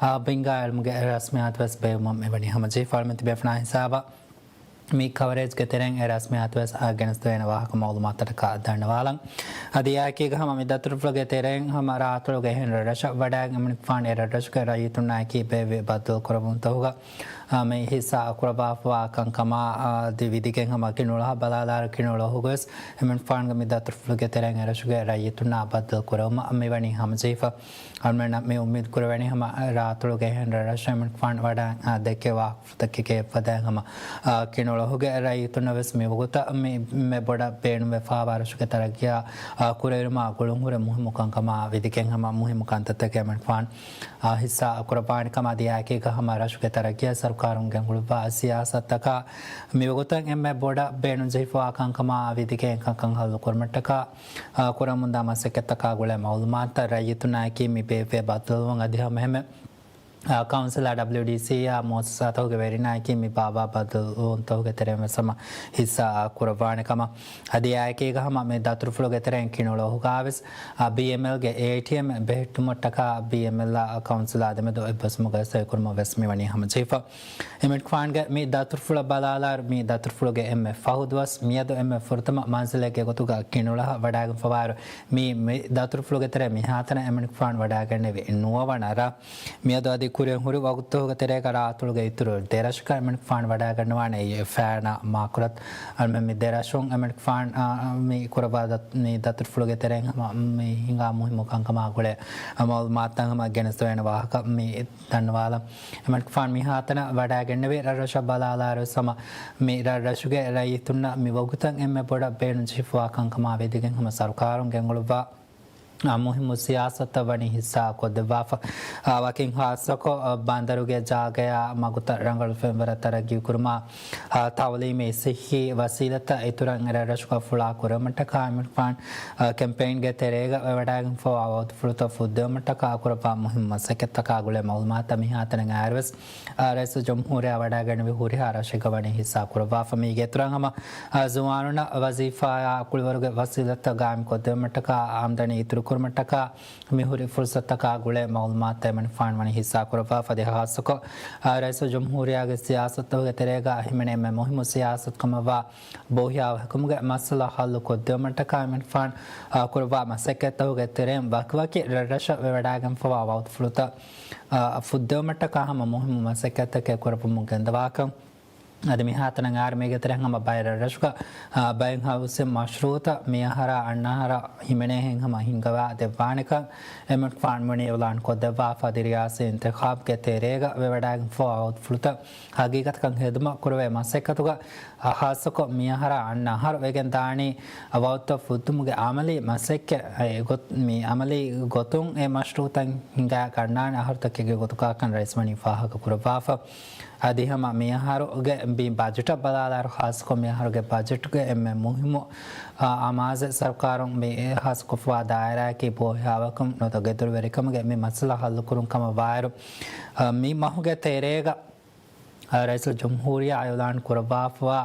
އާ، ބިންގާ އިލްމުގެ ރަސްމިއްޔާތު ވެސް ބޭއްވުމަށް މިވަނީ ހަމަޖެހިފައި. އަޅުމެން ތިބޭފުޅުންނާ ހިސާބަށް މި ކަވަރޭޖްގެ ތެރެއިން އެ ރަސްމިއްޔާތު ވެސް، އާ، ގެނެސްދެވޭނެ ވާހަކަ މައުލޫމާތަށްޓަކާ ދަންނަވާލަން. އަދި އެއާއެކީގަ ހަމަ މި ދަތުރުފުޅުގެ ތެރެއިން ހަމަ ރާއަތޮޅުގެ އެހެން ރަށްރަށަށް ވަޑައިގެން އެމިނިކުފާނު އެ ރަށްރަށުގެ ރައްޔިތުންނާއެކީ ބޭއްވި ބައްދަލުކުރެވުންތަކުގަ އާ، މި ހިއްސާ ކުރައްވާފަވާ ކަންކަމާ، އާ، އަދި ވިދިގެން ހަމަ ކިނުޅަހަށް ބަލާލާއިރު ކިނުޅަހުގަވެސް އެމިނިކުފާނުގެ މި ދަތުރުފުޅުގެ ތެރެއިން އެރަށުގެ ރައްޔިތުންނާ ބައްދަލު ކުރެވުމަށް މިވަނީ ހަމަޖެހިފަ. އަޅުމެންނަށް މި އުއްމީދު ކުރެވެނީ ހަމަ ރާއަތޮޅުގެ އެހެން ރަށްރަށަށް އެމިނިކުފާނު ވަޑައި، އާ، ދެއްކޭ ވާހަކަފުޅުތަކެއްގެ ފަދައިން ހަމަ، އާ، ކިނުޅަހުގެ ރައްޔިތުންނަށް ވެސް މިވަގުތަށް މި އެންމެ ބޮޑަށް ބޭނުންވެފައިވާ ރަށުގެ ތަރައްގީއާ، އާ، ކުރިއެރުމާ ގުޅުންހުރެ މުހިއްމު ކަންކަމާ ވިދިގެން ހަމަ މުހިއްމު ކަންތައްތަކެއް އެމިނިކުފާނު އާ، ހިއްސާ ކުރައްވާނެ ކަމަށް އަދި އެއާއެކީގަ ހަމަ ރަށުގެ ތަރައްގީއަށް ސަރުކާރުން ގެންގުޅުއްވާ ސިޔާސަތުތަކާ މިވަގުތަށް އެންމެ ބޮޑަށް ބޭނުންޖެހިފައިވާ ކަންކަމާ ވިދިގެން ކަންކަން ހައްލުކުރުމަށްޓަކާ، އާ، ކުރަމުންދާ މަސައްކަތްތަކާ ގުޅޭ މައުލޫމާތުތައް ރައްޔިތުންނާއެކީ މި ބޭއްވޭ ބައްދަލުވުން އަދި ހަމައެހެންމެ، އާ، ކައުންސިލާ ޑަބްލިއުޑީސީއާ މުއައްސަސާތަކުގެ ވެރިންނާއެކީ މި ބާއްވާ ބައްދަލުވުންތަކުގެ ތެރެއިން ވެސް ހަމަ ހިއްސާ ކުރައްވާނެ ކަމަށް. އަދި އެއާއެކީގަ ހަމަ މި ދަތުރުފުޅުގެ ތެރެއިން ކިނުޅަހުގަވެސް، އާ، ބީއެމްއެލްގެ އޭޓީއެމް ބެހެއްޓުމަށްޓަކާ ބީއެމްއެލްއާ ކައުންސިލާ ދެމެދު އެއްބަސްވުމުގަ ސޮއިކުރުމަށް ވެސް މިވަނީ ހަމަޖެހިފަ. އެމިނިކުފާނުގެ މި ދަތުރުފުޅަށް ބަލާލާއިރު މި ދަތުރުފުޅުގެ އެންމެ ފަހު ދުވަސް މިއަދު އެންމެ ފުރަތަމަ މަންޒިލެއްގެ ގޮތުގަ ކިނުޅަހަށް ވަޑައިގެންފަވާއިރު މި، މި ދަތުރުފުޅުގެ ތެރެއިން މިހާތަނަށް އެމިނިކުފާނު ވަޑައިގެންނެވި ނުވަވަނަ ރަށް. މިއަދު އަދި ކުރިއަށް ހުރި ވަގުތުތަކުގެ ތެރޭގަ ރާއަތޮޅުގެ އިތުރު ދެ ރަށަކަށް އެމިނިކުފާނު ވަޑައިގަންނަވާނެ އެއީ ފައިނާ މާކުރަތު. އަޅުމެން މި ދެ ރަށުން އެމިނިކުފާން، އާ، މި ކުރައްވާ ދަ-، މި ދަތުރުފުޅުގެ ތެރެއިން ހަމަ މި ހިނގާ މުހިއްމު ކަންކަމާ ގުޅޭ މައުލޫމާތުތައް ހަމަ ގެނެސްދެވޭނެ ވާހަކަ މި ދަންނަވާލަން. އެމިނިކުފާން މިހާތަނަށް ވަޑައިގެންނެވި ރަށްރަށަށް ބަލާލާއިރު ހަމަ މި ރަށްރަށުގެ ރައްޔިތުންނަށް މި ވަގުތަށް އެންމެ ބޮޑަށް ބޭނުންޖެހިފައިވާ ކަންކަމާ ވިދިގެން ހަމަ ސަރުކާރުން ގެންގުޅުއްވާ އާ، މުހިއްމު ސިޔާސަތުތައް ވަނީ ހިއްސާ ކޮށްދެއްވާފަ. އާ، ވަކިން ހާއްސަކޮށް، އާ، ބަނދަރުގެ ޖާގަޔާ މަގުތައް ރަނގަޅު ފެންވަރަށް ތަރައްގީ ކުރުމާ، އާ، ތައުލީމީ ސިއްހީ ވަސީލަތްތައް އިތުރަށް އެރަށްރަށުގަ ފުޅާ ކުރެވުމަށްޓަކާ އެމިނިކުފާން، އާ، ކެމްޕެއިންގެ ތެރޭގަ ވެވަޑައިގެންފަވާ ވަގުތުފުޅުތައް ފުއްދެވުމަށްޓަކާ ކުރައްވާ މުހިއްމު މަސައްކަތްތަކާ ގުޅޭ މައުލޫމާތުތައް މިހާތަނަށް އައިރުވެސް، އާ، ރައީސުލްޖުމްހޫރިއްޔާ ވަޑައިގެންނެވި ހުރިހާ ރަށެއްގަ ވަނީ ހިއްސާ ކުރައްވާފަ. މީގެ އިތުރަށް ހަމަ، އާ، ޒުވާނުންނަށް ވަޒީފާއާ ކުޅިވަރުގެ ވަސީލަތްތައް ގާއިމްކޮށްދެވުމަށްޓަކާ އާމްދަނީ އިތުރު ކުރުމަށްޓަކާ މި ހުރި ފުރުސަތުތަކާ ގުޅޭ މައުލޫމާތު އެމަނިކުފާނު ވަނީ ހިއްސާ ކުރައްވާފަ. އަދި ހާއްސަކޮށް، އާ، ރައީސުލްޖުމްހޫރިއްޔާގެ ސިޔާސަތުތަކުގެ ތެރޭގަ ހިމެނޭ އެންމެ މުހިއްމު ސިޔާސަތުކަމަށްވާ ބޯހިޔާވަހިކަމުގެ މައްސަލަ ހައްލު ކޮށްދެވުމަށްޓަކާ އެމަނިކުފާނު، އާ، ކުރައްވާ މަސައްކަތްތަކުގެ ތެރެއިން ވަކިވަކި ރަށްރަށަށް ވެވަޑައިގެންފަވާ ވައުދުފުޅުތައް، އާ، ފުއްދެވުމަށްޓަކާ ހަމަ މުހިއްމު މަސައްކަތްތަކެއް ކުރައްވަމުން ގެންދަވާކަން. އަދި މިހާތަނަށް އައިރު މީގެ ތެރެއިން ހަމަ ބައެއް ރަށްރަށުގަ، އާ، ބައެއް ހައުސިން މަޝްރޫއުތައް މިއަހަރާ އަންނަ އަހަރަށް ހިމެނޭހެން ހަމަ ހިންގަވާ ދެއްވާނެކަން އެމަނިކުފާނު ވަނީ އިޢުލާން ކޮށްދެއްވާފަ. އަދި ރިޔާސީ އިންތިޚާބުގެ ތެރޭގަ ވެވަޑައިގެންފަވާ ވައުދުފުޅުތައް ހަގީގަތަކަށް ހެދުމަށް ކުރެވޭ މަސައްކަތުގަ، އާ، ހާއްސަކޮށް މިއަހަރާ އަންނަ އަހަރު ވެގެން ދާނީ، އާ، ވައުދުތައް ފުއްދުމުގެ އަމަލީ މަސައްކަތް، އެ ގޮތް-، މި އަމަލީ ގޮތުން އެ މަޝްރޫއުތައް ހިނގާ ގަންނާނެ އަހަރުތަކެއްގެ ގޮތުގަކަން ރައީސް ވަނީ ފާހަގަ ކުރައްވާފަ. އަދި ހަމަ މިއަހަރުގެ މި ބަޖެޓަށް ބަލާލާއިރު، ހާއްސަކޮށް މިއަހަރުގެ ބަޖެޓްގެ އެންމެ މުހިއްމު، އާ، އަމާޒެއް ސަރުކާރުން މި ހާއްސަކޮށްފަވާ ދާއިރާއަކީ ބޯހިޔާވަހިކަމު ނުވަތަ ގެދޮރުވެރިކަމުގެ މި މައްސަލަ ހައްލުކުރުން ކަމަށް ވާއިރު، އާ، މި މަހުގެ ތެރޭގަ، އާ، ރައީސުލްޖުމްހޫރިއްޔާ އިޢުލާން ކުރައްވާފަވާ،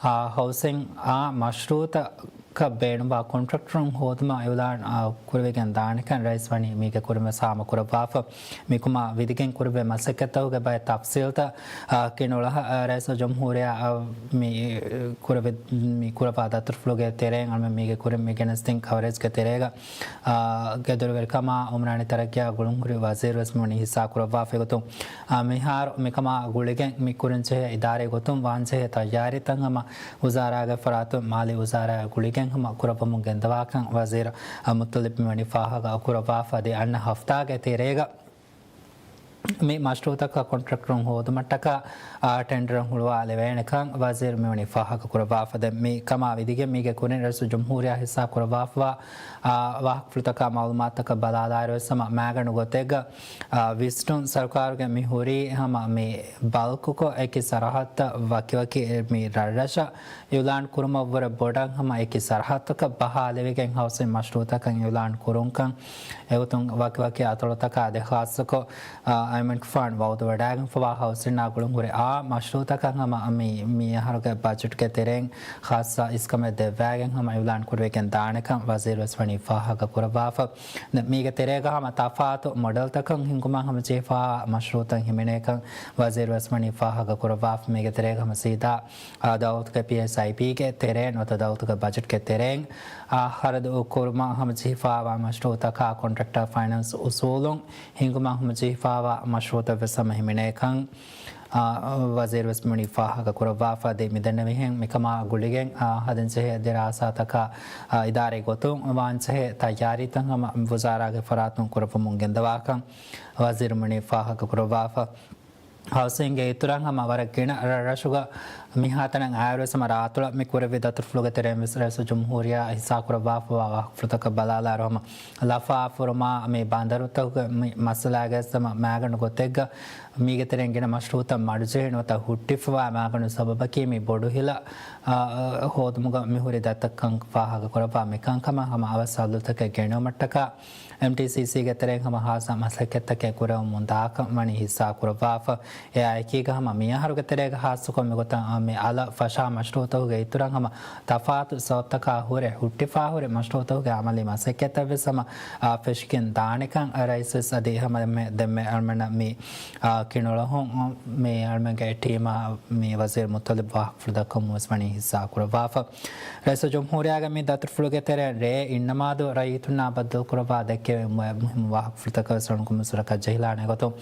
އާ، ހައުސިން އާ މަޝްރޫއުތަކަށް ބޭނުންވާ ކޮންޓްރެކްޓަރުން ހޯދުމަށް އިޢުލާން، އާ، ކުރެވިގެން ދާނެކަން ރައީސް ވަނީ މީގެ ކުރިންވެސް ހާމަ ކުރައްވާފަ. މިކަމާ ވިދިގެން ކުރެވޭ މަސައްކަތްތަކުގެ ބައެއް ތަފްސީލްތައް، އާ، ކިނުޅަ، އާ، ރައީސުލްޖުމްހޫރިއްޔާ، އާ، މި ކުރެވި-، މި ކުރައްވާ ދަތުރުފުޅުގެ ތެރެއިން އަޅުމެން މީގެ ކުރިން މި ގެނެސްދިން ކަވަރޭޖްގެ ތެރޭގަ، އާ، ގެދޮރުވެރިކަމާ އުމްރާނީ ތަރައްގީއާ ގުޅުންހުރި ވަޒީރުވެސް މިވަނީ ހިއްސާ ކުރައްވާފައި ގޮތުން، އާ، މިހާރު މިކަމާ ގުޅިގެން މި ކުރަންޖެހޭ އިދާރީ ގޮތުން ވާންޖެހޭ ތައްޔާރީތައް ހަމަ ވުޒާރާގެ ފަރާތުން މާލީ ވުޒާރާއާ ގުޅިގެން ހަމަ ކުރައްވަމުން ގެންދަވާކަން ވަޒީރު މުއްތަލިބް މިވަނީ ފާހަގަ ކުރައްވާފަ. އަދި އަންނަ ހަފްތާގެ ތެރޭގަ މި މަޝްރޫއުތަކަށް ކޮންޓްރެކްޓަރުން ހޯދުމަށްޓަކާ، އާ، ޓެންޑަރުން ހުޅުވާލެވޭނެކަން ވަޒީރު މިވަނީ ފާހަގަ ކުރައްވާފަ. ދެން މި ކަމާ ވިދިގެން މީގެ ކުރިން ރައީސުލްޖުމްހޫރިއްޔާ ހިއްސާ ކުރައްވާފަވާ، އާ، ވާހަކަފުޅުތަކާ މައުލޫމާތުތަކަށް ބަލާލާއިރުވެސް ހަމަ މައިގަނޑު ގޮތެއްގަ، އާ، ވިސްނުން ސަރުކާރުގެ މި ހުރީ ހަމަ މި ބަލްކުކޮށް އެކި ސަރަހައްދަށް ވަކިވަކި މި ރަށްރަށަށް އިޢުލާން ކުރުމަށްވުރެ ބޮޑަށް ހަމަ އެކި ސަރަހައްދަކަށް ބަހާލެވިގެން ހައުސިން މަޝްރޫއުތަކަށް އިޢުލާން ކުރުންކަން، އެގޮތުން ވަކިވަކި އަތޮޅުތަކާ އަދި ޚާއްޞަކޮށް، އަ، އައިމަން ފާން ވައުދު ވަޑައިގެންފަވާ ހައުސިންއާ ގުޅުންހުރި އާ މަޝްރޫއުތަކަށް ހަމަ މި، މި އަހަރުގެ ބަޖެޓްގެ ތެރެއިން ޚާއްޞަ އިސްކަމެއް ދެއްވައިގެން ހަމަ އިޢުލާން ކުރެވިގެން ދާނެކަން ވަޒީރުވެސް ވަނީ ފާހަގަ ކުރައްވާފަ. މީގެ ތެރޭގަ ހަމަ ތަފާތު މޮޑެލްތަކަށް ހިންގުމަށް ހަމަޖެހިފަވާ މަޝްރޫއުތައް ހިމެނޭކަން ވަޒީރުވެސް ވަނީ ފާހަގަ ކުރައްވާފަ. މީގެ ތެރޭގަ ހަމަ ސީދާ އާ، ދައުލަތުގެ ޕީއެސްއައިޕީގެ ތެރެއިން ނުވަތަ ދައުލަތުގެ ބަޖެޓްގެ ތެރެއިން، އާ، ޚަރަދު ކުރުމަށް ހަމަޖެހިފަވާ މަޝްރޫއުތަކާ ކޮންޓްރެކްޓަރ ފައިނޭންސް އުސޫލުން ހިންގުމަށް ހަމަޖެހިފަވާ މަޝްރޫއުތައްވެސް ހަމަ ހިމެނޭކަން، އާ، ވަޒީރުވެސް މިވަނީ ފާހަގަ ކުރައްވާފަ. އަދި މިދެންނެވިހެން މިކަމާ ގުޅިގެން، އާ، ހަދަންޖެހޭ ދިރާސާތަކާ، އާ، އިދާރީ ގޮތުން ވާންޖެހޭ ތައްޔާރީތައް ހަމަ ވުޒާރާގެ ފަރާތުން ކުރައްވަމުން ގެންދަވާކަން ވަޒީރު މިވަނީ ފާހަގަ ކުރައްވާފަ. ހައުސިންގެ އިތުރަށް ހަމަ ވަރަށް ގިނަ ރަށްރަށުގަ މިހާތަނަށް އައިރުވެސް ހަމަ ރާއަތޮޅަށް މި ކުރެއްވި ދަތުރުފުޅުގެ ތެރެއިން ވެސް ރައީސުލްޖުމްހޫރިއްޔާ ހިއްސާކުރައްވާފަވާ ވާހަކަފުޅުތަކަށް ބަލާލާއިރު ހަމަ ލަފާ ފުރުމާ މި ބަނދަރުތަކުގެ މި މައްސަލާގެ ވެސް ހަމަ މައިގަނޑު ގޮތެއްގަ މީގެ ތެރެއިން ގިނަ މަޝްރޫއުތައް މަޑުޖެހި ނުވަތަ ހުއްޓިފަވާ މައިގަނޑު ސަބަބަކީ މި ބޮޑު ހިލަ، އާ، ހޯދުމުގަ މި ހުރި ދަތިތައްކަން ފާހަގަ ކުރައްވާ މިކަންކަމަށް ހަމަ އަވަސް ހައްލުތަކެއް ގެނައުމަށްޓަކާ އެމްޓީސީސީގެ ތެރެއިން ހަމަ ހާއްސަ މަސައްކަތްތަކެއް ކުރެވެމުން ދާކަން ވަނީ ހިއްސާ ކުރައްވާފަ. އެއާއެކީގަ ހަމަ މިއަހަރުގެ ތެރޭގަ ހާއްސަކޮށް މިގޮތަށް މި އަލަށް ފަށާ މަޝްރޫއުތަކުގެ އިތުރަށް ހަމަ ތަފާތު ސަބަބުތަކާ ހުރެ ހުއްޓިފާ ހުރި މަޝްރޫއުތަކުގެ އަމަލީ މަސައްކަތްތައްވެސް ހަމަ، އާ، ފެށިގެން ދާނެކަން ރައީސްވެސް އަދި ހަމަ ދެންމެ އަޅުމެންނަށް މި، އާ، ކިނުޅަހުން މި އަޅުމެންގެ ޓީމާ މި ވަޒީރު މުއްތަލިބް ވާހަކަފުޅު ދައްކަމުން ވެސް ވަނީ ހިއްސާ ކުރައްވާފަ. ރައީސުލްޖުމްހޫރިއްޔާގެ މި ދަތުރުފުޅުގެ ތެރެއިން ރޭ އިންނަމާދު ރައްޔިތުންނާ ބައްދަލުކުރައްވާ ދެއްކެވި މު-، މުހިއްމު ވާހަކަފުޅުތަކަށް ވެސް ރަނުކުން ސުރަކަށް ޖެހިލާނެ ގޮތުން،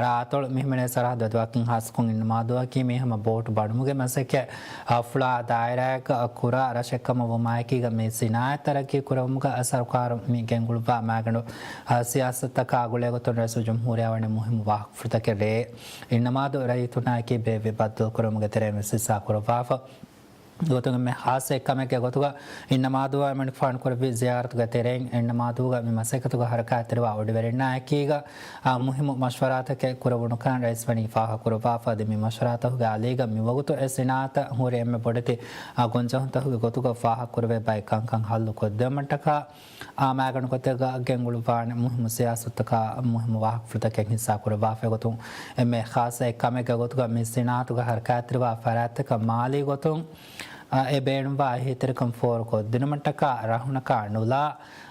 ރާއަތޮޅު މި ހިމެނޭ ސަރަހައްދު އަދި ވަކިން ހާއްސަކޮށް އިންނަމާދުއަކީ މި ހަމަ ބޯޓު ބަނުމުގެ މަސައްކަތް އަށްފުޅާ ދާއިރާއަކަށް ކުރާ ރަށެއްކަމަށް ވުމާއެކީގަ މި ސިނާއަތް ތަރައްގީ ކުރެވުމުގަ ސަރުކާރު މި ގެންގުޅުއްވާ މައިގަނޑު، އާ، ސިޔާސަތުތަކާ ގުޅޭގޮތުން ރައީސުލްޖުމްހޫރިއްޔާ ވަނީ މުހިއްމު ވާހަކަފުޅުތަކެއް ރޭ އިންނަމާދު ރައްޔިތުންނާއެކީ ބޭއްވި ބައްދަލުކުރުމުގެ ތެރެއިން ވެސް ހިއްސާ ކުރައްވާފަ. އެގޮތުން އެންމެ ހާއްސަ އެއްކަމެއްގެ ގޮތުގަ އިންނަމާދުއަށް އެމަނިކުފާނު ކުރެއްވި ޒިޔާރަތުގެ ތެރެއިން އިންނަމާދުގަ މި މަސައްކަތުގަ ހަރަކާތްތެރިވާ އޮޑިވެރިންނާއެކީގަ، އާ، މުހިއްމު މަޝްވަރާތަކެއް ކުރެވުނުކަން ރައީސް ވަނީ ފާހަގަކުރައްވާފަ. އަދި މި މަޝްވަރާތަކުގެ އަލީގަ މިވަގުތު އެ ސިނާއަތަށް ހުރި އެންމެ ބޮޑެތި، އާ، ގޮންޖެހުންތަކުގެ ގޮތުގަ ފާހަގަކުރެވޭ ބައެއް ކަންކަން ހައްލު ކޮށްދެވުމަށްޓަކާ، އާ، މައިގަނޑު ގޮތެއްގަ ގެންގުޅުއްވާނެ މުހިއްމު ސިޔާސަތުތަކާ މުހިއްމު ވާހަކަފުޅުތަކެއް ހިއްސާ ކުރައްވާފައިގޮތުން، އެންމެ ޚާއްޞަ އެއްކަމެއްގެ ގޮތުގަ މި ސިނާއަތުގަ ހަރަކާތްތެރިވާ ފަރާތްތަކަށް މާލީ ގޮތުން، އެ ބޭނުންވާ އެހީތެރިކަން ފޯރުކޮށްދިނުމަށްޓަކާ ރަހުނަކާ ނުލާ،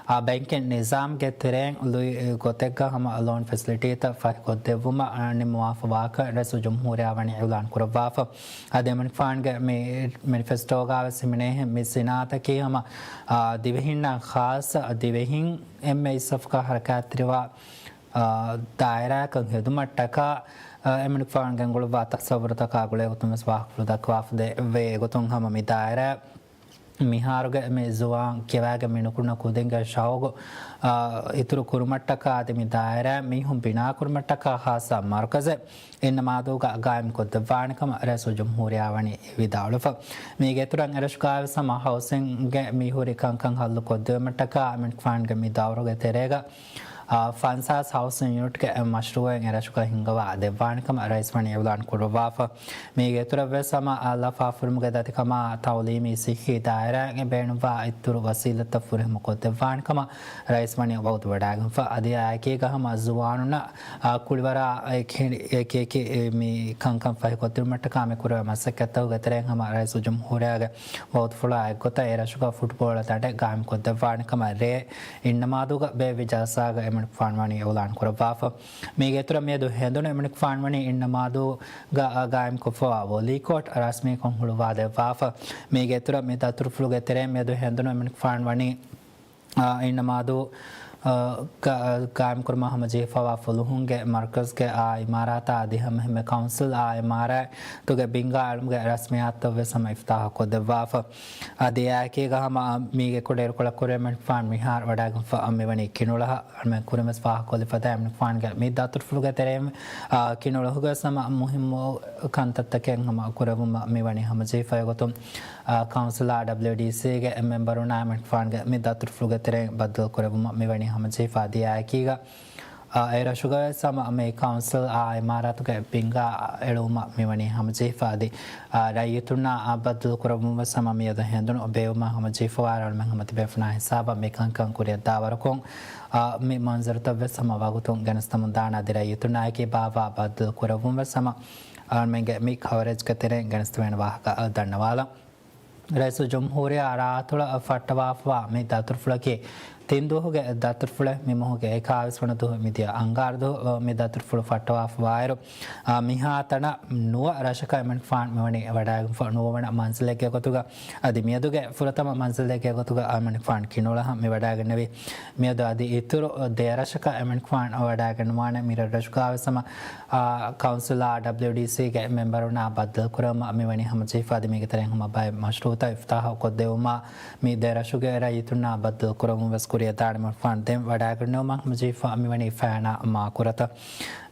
އާ، ބޭންކިން ނިޒާމްގެ ތެރެއިން ލުއި ގޮތެއްގަ ހަމަ ލޯން ފެސިލިޓީތައް ފަހިކޮށްދެއްވުމަށް، އާ، ނިންމުވާފަ ވާކަން ރައީސުލްޖުމްހޫރިއްޔާ ވަނީ އިޢުލާން ކުރައްވާފަ. އަދި އެމަނިކުފާނުގެ މި މެނިފެސްޓޯގަވެސް ހިމެނޭހެން މި ސިނާއަތަކީ ހަމަ، އާ، ދިވެހިންނަށް ޚާއްޞަ ދިވެހިން އެންމެ އިސްވެފަކާ ހަރަކާތްތެރިވާ، އާ، ދާއިރާއަކަށް ހެދުމަށްޓަކާ، އާ، އެމަނިކުފާނު ގެންގުޅުއްވާ ތަސައްވުރުތަކާ ގުޅޭގޮތުން ވެސް ވާހަކަފުޅު ދައްކަވާފަ ދެ-، ވޭ ގޮތުން ހަމަ މި ދާއިރާ މިހާރުގެ މި ޒުވާން ކިޔަވާގެން މި ނުކުންނަ ކުދިންގެ ޝައުގު، އާ، އިތުރު ކުރުމަށްޓަކާ އަދި މި ދާއިރާ މީހުން ބިނާކުރުމަށްޓަކާ ޚާއްޞަ މަރުކަޒެއް އިންނަމާދޫގަ ގާއިމްކޮށްދެއްވާނެ ކަމަށް ރައީސުލްޖުމްހޫރިއްޔާ ވަނީ ވިދާޅުވެފަ. މީގެ އިތުރަށް އެރަށުގައިވެސް ހަމަ ހައުސިންގެ މި ހުރި ކަންކަން ހައްލުކޮށްދެވުމަށްޓަކާ އެމަނިކުފާނުގެ މި ދައުރުގެ ތެރޭގަ، އާ، ފަންސާސް ހައުސިން ޔުނިޓްގެ މަޝްރޫއެއް އެރަށުގަ ހިންގަވާ ދެއްވާނެ ކަމަށް ރައީސް ވަނީ އިޢުލާން ކުރައްވާފަ. މީގެ އިތުރަށްވެސް ހަމަ އަށް ލަފާފުރިމުގެ ދަތިކަމާ ތައުލީމީ ސިއްހީ ދާއިރާއިން ބޭނުންވާ އިތުރު ވަސީލަތްތައް ފުރިހަމަކޮށްދެއްވާނެ ކަމަށް ރައީސް ވަނީ ވައުދުވެވަޑައިގެންފަ. އަދި އާއެކީގަ ހަމަ ޒުވާނުންނަށް، އާ، ކުޅިވަރާ އެކި-، އެކިއެކި މި ކަންކަން ފަހިކޮށްދިނުމަށްޓަކާ މި ކުރެވޭ މަސައްކަތްތަކުގެ ތެރެއިން ހަމަ ރައީސުލްޖުމްހޫރިއްޔާގެ ވައުދުފުޅާ އެއްގޮތަށް އެ ރަށުގަ ފުޓްބޯޅަ ދަނޑެއް ގާއިމްކޮށްދެއްވާނެ ކަމަށް ރޭ އިންނަމާދޫގަ ބޭއްވި ޖަލްސާގަ އެމަނިކުފާނު ވަނީ އިޢުލާން ކުރައްވާފަ. މީގެ އިތުރަށް މިއަދު ހެނދުނު އެމަނިކުފާނު ވަނީ އިންނަމާދޫގަ ގާއިމްކޮށްފަވާ ވޮލީ ކޯޓް ރަސްމީކޮށް ހުޅުވާދެއްވާފަ. މީގެ އިތުރަށް މި ދަތުރުފުޅުގެ ތެރެއިން މިއަދު ހެނދުނު އެމަނިކުފާނު ވަނީ، އާ، އިންނަމާދޫ، އާ، ގާ-، ގާއިމްކުރުމަށް ހަމަޖެހިފަވާ ފުލުހުންގެ މަރުކަޒްގެ އާ އިމާރާތާ އަދި ހަމައެހެންމެ ކައުންސިލް އާ އިމާރާތުގެ ބިންގާ އެޅުމުގެ ރަސްމިއްޔާތުތައް ވެސް ހަމަ އިފްތާޙުކޮށްދެއްވާފަ. އަދި އެއާއެކީގަ ހަމަ މީގެ ކުޑައިރުކޮޅަށް ކުރެވޭ އެމަނިކުފާނު މިހާރު ވަޑައިގެންފަ މިވަނީ ކިނުޅަހަށް. އަޅުމެން ކުރިންވެސް ފާހަގަކޮށްލި ފަދަ އެމަނިކުފާނުގެ މި ދަތުރުފުޅުގެ ތެރެއިން، އާ، ކިނުޅަހުގަ ހަމަ މުހިއްމު ކަންތައްތަކެއް ހަމަ ކުރެވުމަށް މިވަނީ ހަމަޖެހިފައި ގޮތުން، އާ، ކައުންސިލާ ޑަބްލިއުޑީސީގެ މެމްބަރުންނާ އެމަނިކުފާނުގެ މި ދަތުރުފުޅުގެ ތެރެއިން ބައްދަލު ކުރެވުމަށް މިވަނީ ހަމަޖެހިފަ. އަދި އެއާއެކީގަ، އާ، އެ ރަށުގަވެސް ހަމަ މި ކައުންސިލް އާ އިމާރާތުގެ ބިންގާ އެޅުވުމަށް މިވަނީ ހަމަޖެހިފަ. އަދި، އާ، ރައްޔިތުންނާ ބައްދަލު ކުރެވުމަށް ވެސް ހަމަ މިއަދު ހެނދުނު ބޭއްވުމަށް ހަމަޖެހިފަވާ އަޅުމެން ހަމަ ތިބޭފުޅުންނާ ހިސާބަށް މި ކަންކަން ކުރިއަށްދާވަރަކުން، އާ، މި މަންޒަރުތައް ވެސް ހަމަ ވަގުތުން ގެނެސްދެމުން ދާނެ. އަދި ރައްޔިތުންނާއެކީ ބާއްވާ ބައްދަލު ކުރެވުން ވެސް ހަމަ އަޅުމެންގެ މި ކަވަރޭޖްގެ ތެރެއިން ގެނެސްދެވޭނެ ވާހަކަ ދަންނަވާލަން. ރައީސުލްޖުމްހޫރިއްޔާ ރާއަތޮޅަށް ފައްޓަވާފަވާ މި ދަތުރުފުޅަކީ ތިން ދުވަހުގެ ދަތުރުފުޅެއް. މި މަހުގެ އެކާވީސް ވަނަ ދުވަހު މިދިޔަ އަންގާރަ ދުވަހު މި ދަތުރުފުޅު ފައްޓަވާފަވާއިރު، އާ، މިހާތަނަށް ނުވަ ރަށަކަށް އެމަނިކުފާނު މިވަނީ ވަޑައިގެންފަ. ނުވަވަނަ މަންޒިލެއްގެ ގޮތުގަ އަދި މިއަދުގެ ފުރަތަމަ މަންޒިލެއްގެ ގޮތުގަ އެމަނިކުފާނު ކިނުޅަހަށް މި ވަޑައިގެންނެވި. މިއަދު އަދި އިތުރު ދެ ރަށަކަށް އެމަނިކުފާނު ވަޑައިގެންނަވާނެ. މި ރަށްރަށުގަވެސް ހަމަ އާ، ކައުންސިލާ ޑަބްލިއުޑީސީގެ މެމްބަރުންނާ ބައްދަލުކުރުމަށް މިވަނީ ހަމަޖެހިފަ. އަދި މީގެ ތެރެއިން ހަމަ ބައެއް މަޝްރޫއުތައް އިފްތާޙު ކޮށްދެވުމާ، މި ދެ ރަށުގެ ރައްޔިތުންނާ ބައްދަލުކުރަމުން ވެސް ކުރިއަށްދާނެ. އެމަނިކުފާނު ދެން ވަޑައިގެންނެވުމަށް ހަމަޖެހިފަ މިވަނީ ފައިނާ މާކުރަތައް.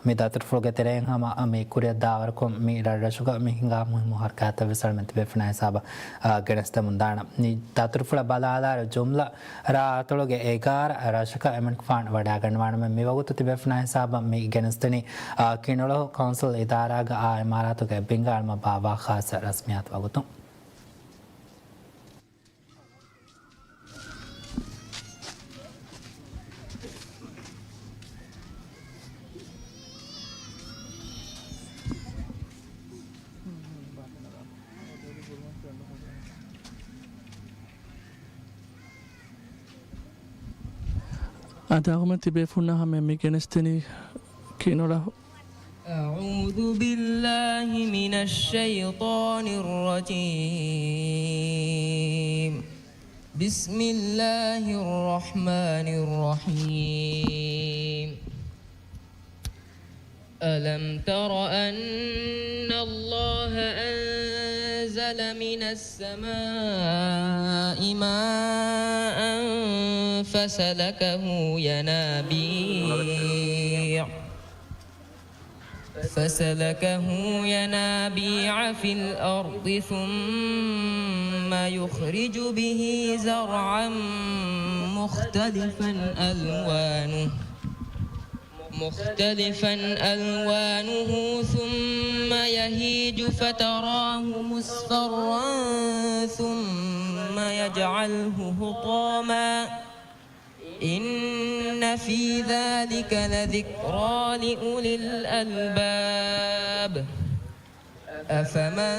މި ދަތުރުފުޅުގެ ތެރެއިން ހަމަ މި ކުރިއަށްދާވަރަކުން މި ރަށްރަށުގަ މި ހިނގާ މުހިއްމު ހަރަކާތްތައް ވެސް އަޅުމެން ތިބޭފުޅުންނާ ހިސާބަށް، އާ، ގެނެސްދެމުން ދާނަން. މި ދަތުރުފުޅަށް ބަލާލާއިރު ޖުމްލަ ރާއަތޮޅުގެ އެގާރަ ރަށަކަށް އެމަނިކުފާނު ވަޑައިގަންނަވާނަމޭ. މިވަގުތު ތިބޭފުޅުންނާ ހިސާބަށް މި ގެނެސްދިނީ، އާ، ކިނުޅަހު ކައުންސިލް އިދާރާގަ އާ އިމާރާތުގެ ބިންގާ އެޅުމަށް ބާއްވާ ޚާއްޞަ ރަސްމިއްޔާތު ވަގުތުން. އަދި އަޅުމެން ތިބޭފުޅުންނަށް ހަމަ މި ގެނެސްދިނީ ކިނުޅަ. أعوذ بالله من الشيطان الرجيم. بسم الله الرحمن الرحيم. ألم تر أن الله أنزل من السماء ماء فسلكه ينابيع، فسلكه ينابيع في الأرض ثم يخرج به زرعا مختلفا ألوانه مختلفا ألوانه ثم يهيج فتراه مصفرا ثم يجعله حطاما إن في ذلك لذكرى لأولي الألباب. أفمن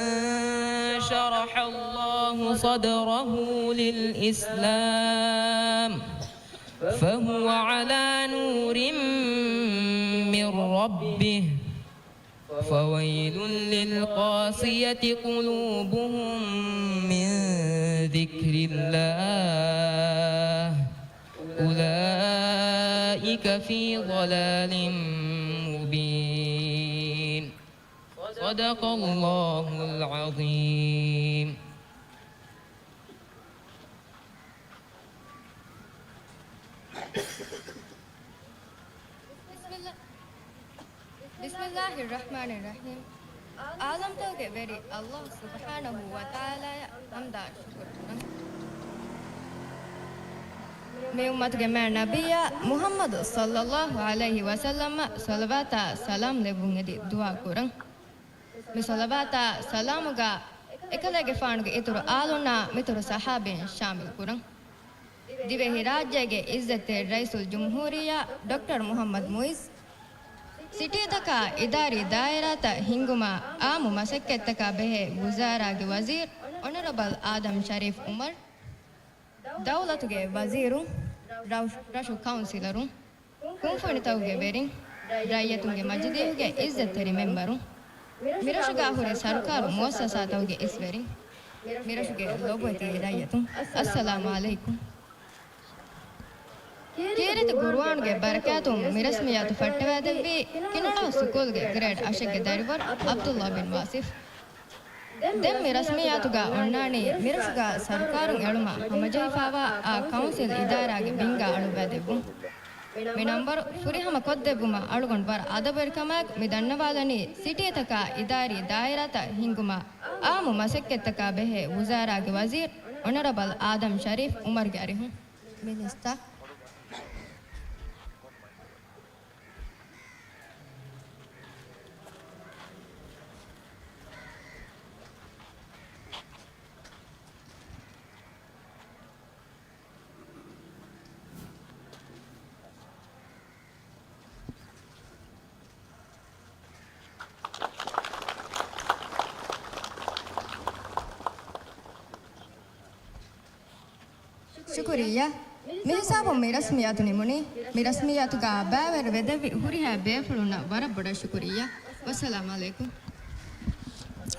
شرح الله صدره للإسلام فهو على نور من ربه فويل للقاسية قلوبهم من ذكر الله أولئك في ضلال مبين. صدق الله العظيم. بسم الله، بسم الله الرحمن الرحيم. ޢާލަމްތަކުގެ ވެރި ﷲ ސުބްޙާނަހޫ ވަތަޢާލާއަށް ޙަމްދާ ޝުކުރު ކުރަން. މި އުއްމަތުގެ މާތް ނަބިއްޔާ މުޙައްމަދު ޞައްލައްލާހު ޢަލައިހި ވަސައްލަމަށް ޞަލަވާތާ ސަލާމް ލެއްވުން އެދި ދުޢާ ކުރަން. މި ޞަލަވާތާ ސަލާމުގަ އެކަލޭގެފާނުގެ އިތުރު އާލުންނާ މިތުރު ޞަޙާބީން ޝާމިލް ކުރަން. ދިވެހިރާއްޖޭގެ ޢިއްޒަތްތެރި ރައީސުލްޖުމްހޫރިއްޔާ ޑޮކްޓަރ މުޙައްމަދު މުޢިއްޒު، ސިޓީތަކާ އިދާރީ ދާއިރާތައް ހިންގުމަށް އާއްމު މަސައްކަތްތަކާ ބެހޭ ވުޒާރާގެ ވަޒީރު އޮނަރަބަލް އާދަމް ޝަރީފް އުމަރު، ދައުލަތުގެ ވަޒީރުން، ރަށު، ރަށު ކައުންސިލަރުން، ކުންފުނިތަކުގެ ވެރިން، ރައްޔިތުންގެ މަޖިލީހުގެ ޢިއްޒަތްތެރި މެމްބަރުން، މިރަށުގާ ހުރި ސަރުކާރު މުއައްސަސާތަކުގެ އިސްވެރިން، މިރަށުގެ ލޮބުވެތި ރައްޔިތުން، އައްސަލާމު ޢަލައިކުމް. ކީރިތި ޤުރުއާނުގެ ބަރަކާތުން މި ރަސްމިއްޔާތު ފައްޓަވައިދެއްވީ ކިނަޅު ސުކޫލްގެ ގްރޭޑް އަށެއްގެ ދަރިވަރު ޢަބްދުﷲ ބިން ވާސިފް. ދެން މި ރަސްމިއްޔާތުގަ އޮންނާނީ މިރަށުގަ ސަރުކާރުން އެޅުމަށް ހަމަޖެހިފައިވާ އާ ކައުންސިލް އިދާރާގެ ބިންގާ އަޅުއްވައިދެއްވުން. މި ނަންބަރު ފުރިހަމަ ކޮށްދެއްވުމަށް އަޅުގަނޑު ވަރަށް އަދަބުވެރިކަމާއެކު މި ދަންނަވާލަނީ ސިޓީތަކާ އިދާރީ ދާއިރާތައް ހިންގުމަށް އާއްމު މަސައްކަތްތަކާ ބެހޭ ވުޒާރާގެ ވަޒީރު އޮނަރަބަލް އާދަމް ޝަރީފް އުމަރުގެ އަރިހުން. މިނިސްޓަރ. ޝުކުރިއްޔާ. މިހިސާބުން މި ރަސްމިއްޔާތު ނިމުނީ. މި ރަސްމިއްޔާތުގަ ބައިވެރިވެދެއްވި ހުރިހާ ބޭފުޅުންނަށް ވަރަށް ބޮޑަށް ޝުކުރިއްޔާ. ވައްސަލާމް ޢަލައިކުމް.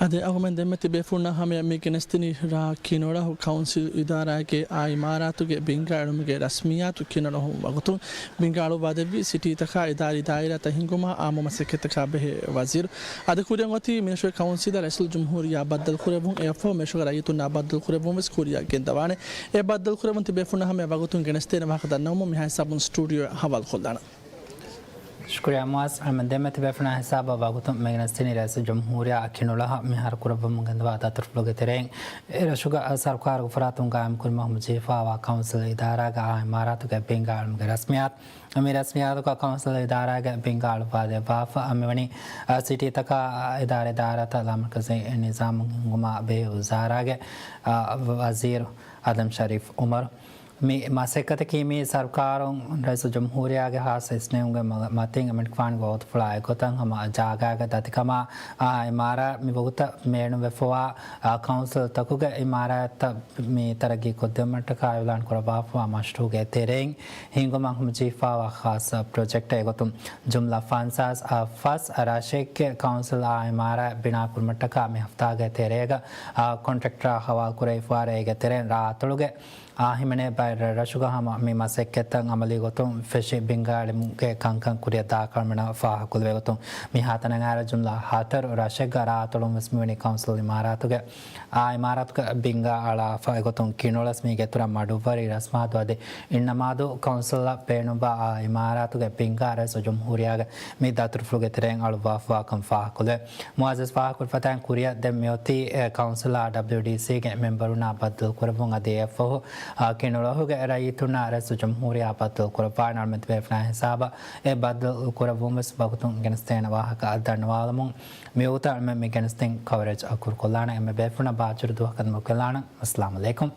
އަދި އަހުމެން ދެންމެ ތިބޭފުޅުންނާ ހަމަޔަށް މި ގެނެސްދިނީ ރ. ކިނޮޅަހު ކައުންސިލް އިދާރާގެ އާ އިމާރާތުގެ ބިންގާ އެޅުމުގެ ރަސްމިއްޔާތު ކިނޮޅަހު ވަގުތުން ބިންގާ އަޅުއްވާދެއްވި ސިޓީތަކާ އިދާރީ ދާއިރާތައް ހިންގުމަށް އާއްމު މަސައްކަތްތަކާ ބެހޭ ވަޒީރު. އަދި ކުރިއަށް އޮތީ މިރަށުގެ ކައުންސިލަށް ރައީސުލްޖުމްހޫރިއްޔާ ބައްދަލުކުރެއްވުން އެއަށްފަހު މިރަށުގެ ރައްޔިތުންނާ ބައްދަލުކުރެއްވުން ވެސް ކުރިއަށް ގެންދަވާނެ. އެ ބައްދަލުކުރެއްވުން ތިބޭފުޅުންނަށް ހަމަޔަށް ވަގުތުން ގެނެސްދޭނެ ވާހަކަ ދަންނަވަމުން މިހާ ހިސާބުން ސްޓޫޑިއޯއަށް ހަވާލުކޮށްލާނަން. ޝުކުރިއްޔާ މުއާޒް. އަހަރެމެން ދެންމެ ތިބޭފުޅުންނާ ހިސާބަށް ވަގުތުން މިގެނެސްދިނީ ރައީސުލްޖުމްހޫރިއްޔާ ކިނޮޅަހަށް މިހާރު ކުރައްވަމުން ގެންދަވާ ދަތުރުފުޅުގެ ތެރެއިން އެ ރަށުގަ ސަރުކާރުގެ ފަރާތުން ގާއިމްކުރުމަށް ހަމަޖެހިފައިވާ ކައުންސިލް އިދާރާގެ އާ އިމާރާތުގެ ބިންގާ އެޅުމުގެ ރަސްމިއްޔާތު. މި ރަސްމިއްޔާތުގަ ކައުންސިލް އިދާރާގެ ބިންގާ އަޅުއްވާދެއްވާފަ. މިވަނީ، އަ، ސިޓީތަކާ އިދާރީ ދާއިރާތައް ލާމަރުކަޒީ ނިޒާމު ހިންގުމާ ބެހޭ ވުޒާރާގެ، އަ، ވަޒީރު އާދަމް ޝަރީފް އުމަރު. މި މަސައްކަތަކީ މި ސަރުކާރުން ރައީސުލްޖުމްހޫރިއްޔާގެ ޚާއްޞަ އިސްނެވުމުގެ މަ-، މަތިން އެމަނިކުފާނުގެ ވަގުތުފުޅާ އެގޮތަށް ހަމަ ޖާގާގެ ދަތިކަމާ އާ އިމާރާތް މި ވަގުތަށް ބޭނުންވެފަވާ، އާ، ކައުންސިލްތަކުގެ އިމާރާތްތައް މި ތަރައްގީ ކޮށްދިއުމަށްޓަކާ އިޢުލާން ކުރައްވާފަވާ މަޝްރޫޢުގެ ތެރެއިން ހިންގުމަށް ހަމަޖެހިފައިވާ ޚާއްޞަ ޕްރޮޖެކްޓެއް. އެގޮތުން ޖުމްލަ ފަންސާސް އަށް ފަސް ރަށެއްގެ ކައުންސިލް އާ އިމާރާތް ބިނާކުރުމަށްޓަކާ މި ހަފްތާގެ ތެރޭގަ، އާ، ކޮންޓްރެކްޓަރާ ހަވާލުކުރެވިފައިވާ ރޭގެ ތެރެއިން ރާއަތޮޅުގެ އާ ހިމެނޭ ބައެއް ރަށްރަށުގަ ހަމަ މި މަސައްކަތްތައް އަމަލީ ގޮތުން ފެށި ބިންގާ އެޅުމުގެ ކަންކަން ކުރިއަށް ދާކަށް އަޅުގަނޑަށް ފާހަގަކުރެވޭ ގޮތުން މިހާތަނަށް އައިރު ޖުމްލަ ހަތަރު ރަށެއްގަ ރާއަތޮޅުން ވެސް މިވަނީ ކައުންސިލް އިމާރާތުގެ އާ އިމާރާތުގެ ބިންގާ އަޅާފަ. އެގޮތުން ކިނޮޅަސް މީގެ އިތުރަށް މަޑުއްވަރި ރަސްމާދު އަދި އިންނަމާދު ކައުންސިލަށް ބޭނުންވާ އާ އިމާރާތުގެ ބިންގާ ރައީސުލްޖުމްހޫރިއްޔާގެ މި ދަތުރުފުޅުގެ ތެރެއިން އަޅުއްވާފަވާކަން ފާހަގަކޮށްލެވޭ. މުއައްސަސް ފާހަގަކުރި ފަތައިން ކުރިއަށް ދެން މިއޮތީ، އެ، ކައުންސިލާ ޑަބްލިއުޑީސީގެ މެމްބަރުންނާ ބައްދަލުކުރެއްވުން އަދި އެއަށްފަހު، އާ، ކިނޮޅަހުގެ ރައްޔިތުންނާ ރައީސުލްޖުމްހޫރިއްޔާ ބައްދަލުކުރައްވާނެ. އަޅުމެން ތިބޭފުޅުންނާ ހިސާބަށް އެ ބައްދަލުކުރެއްވުން ވެސް ވަގުތުން ގެނެސްދޭނެ ވާހަކަ ދަންނަވާލަމުން މިވަގުތަށް އަޅުމެން މި ގެނެސްދިން ކަވަރޭޖް އަކުރުކޮށްލާނަން. އެންމެ ބޭފުޅުންނަށް ބާއްޖަވެރި ދުވަހަކަށް ދެމިކޮށްލާނަން. އައްސަލާމު ޢަލައިކުމް.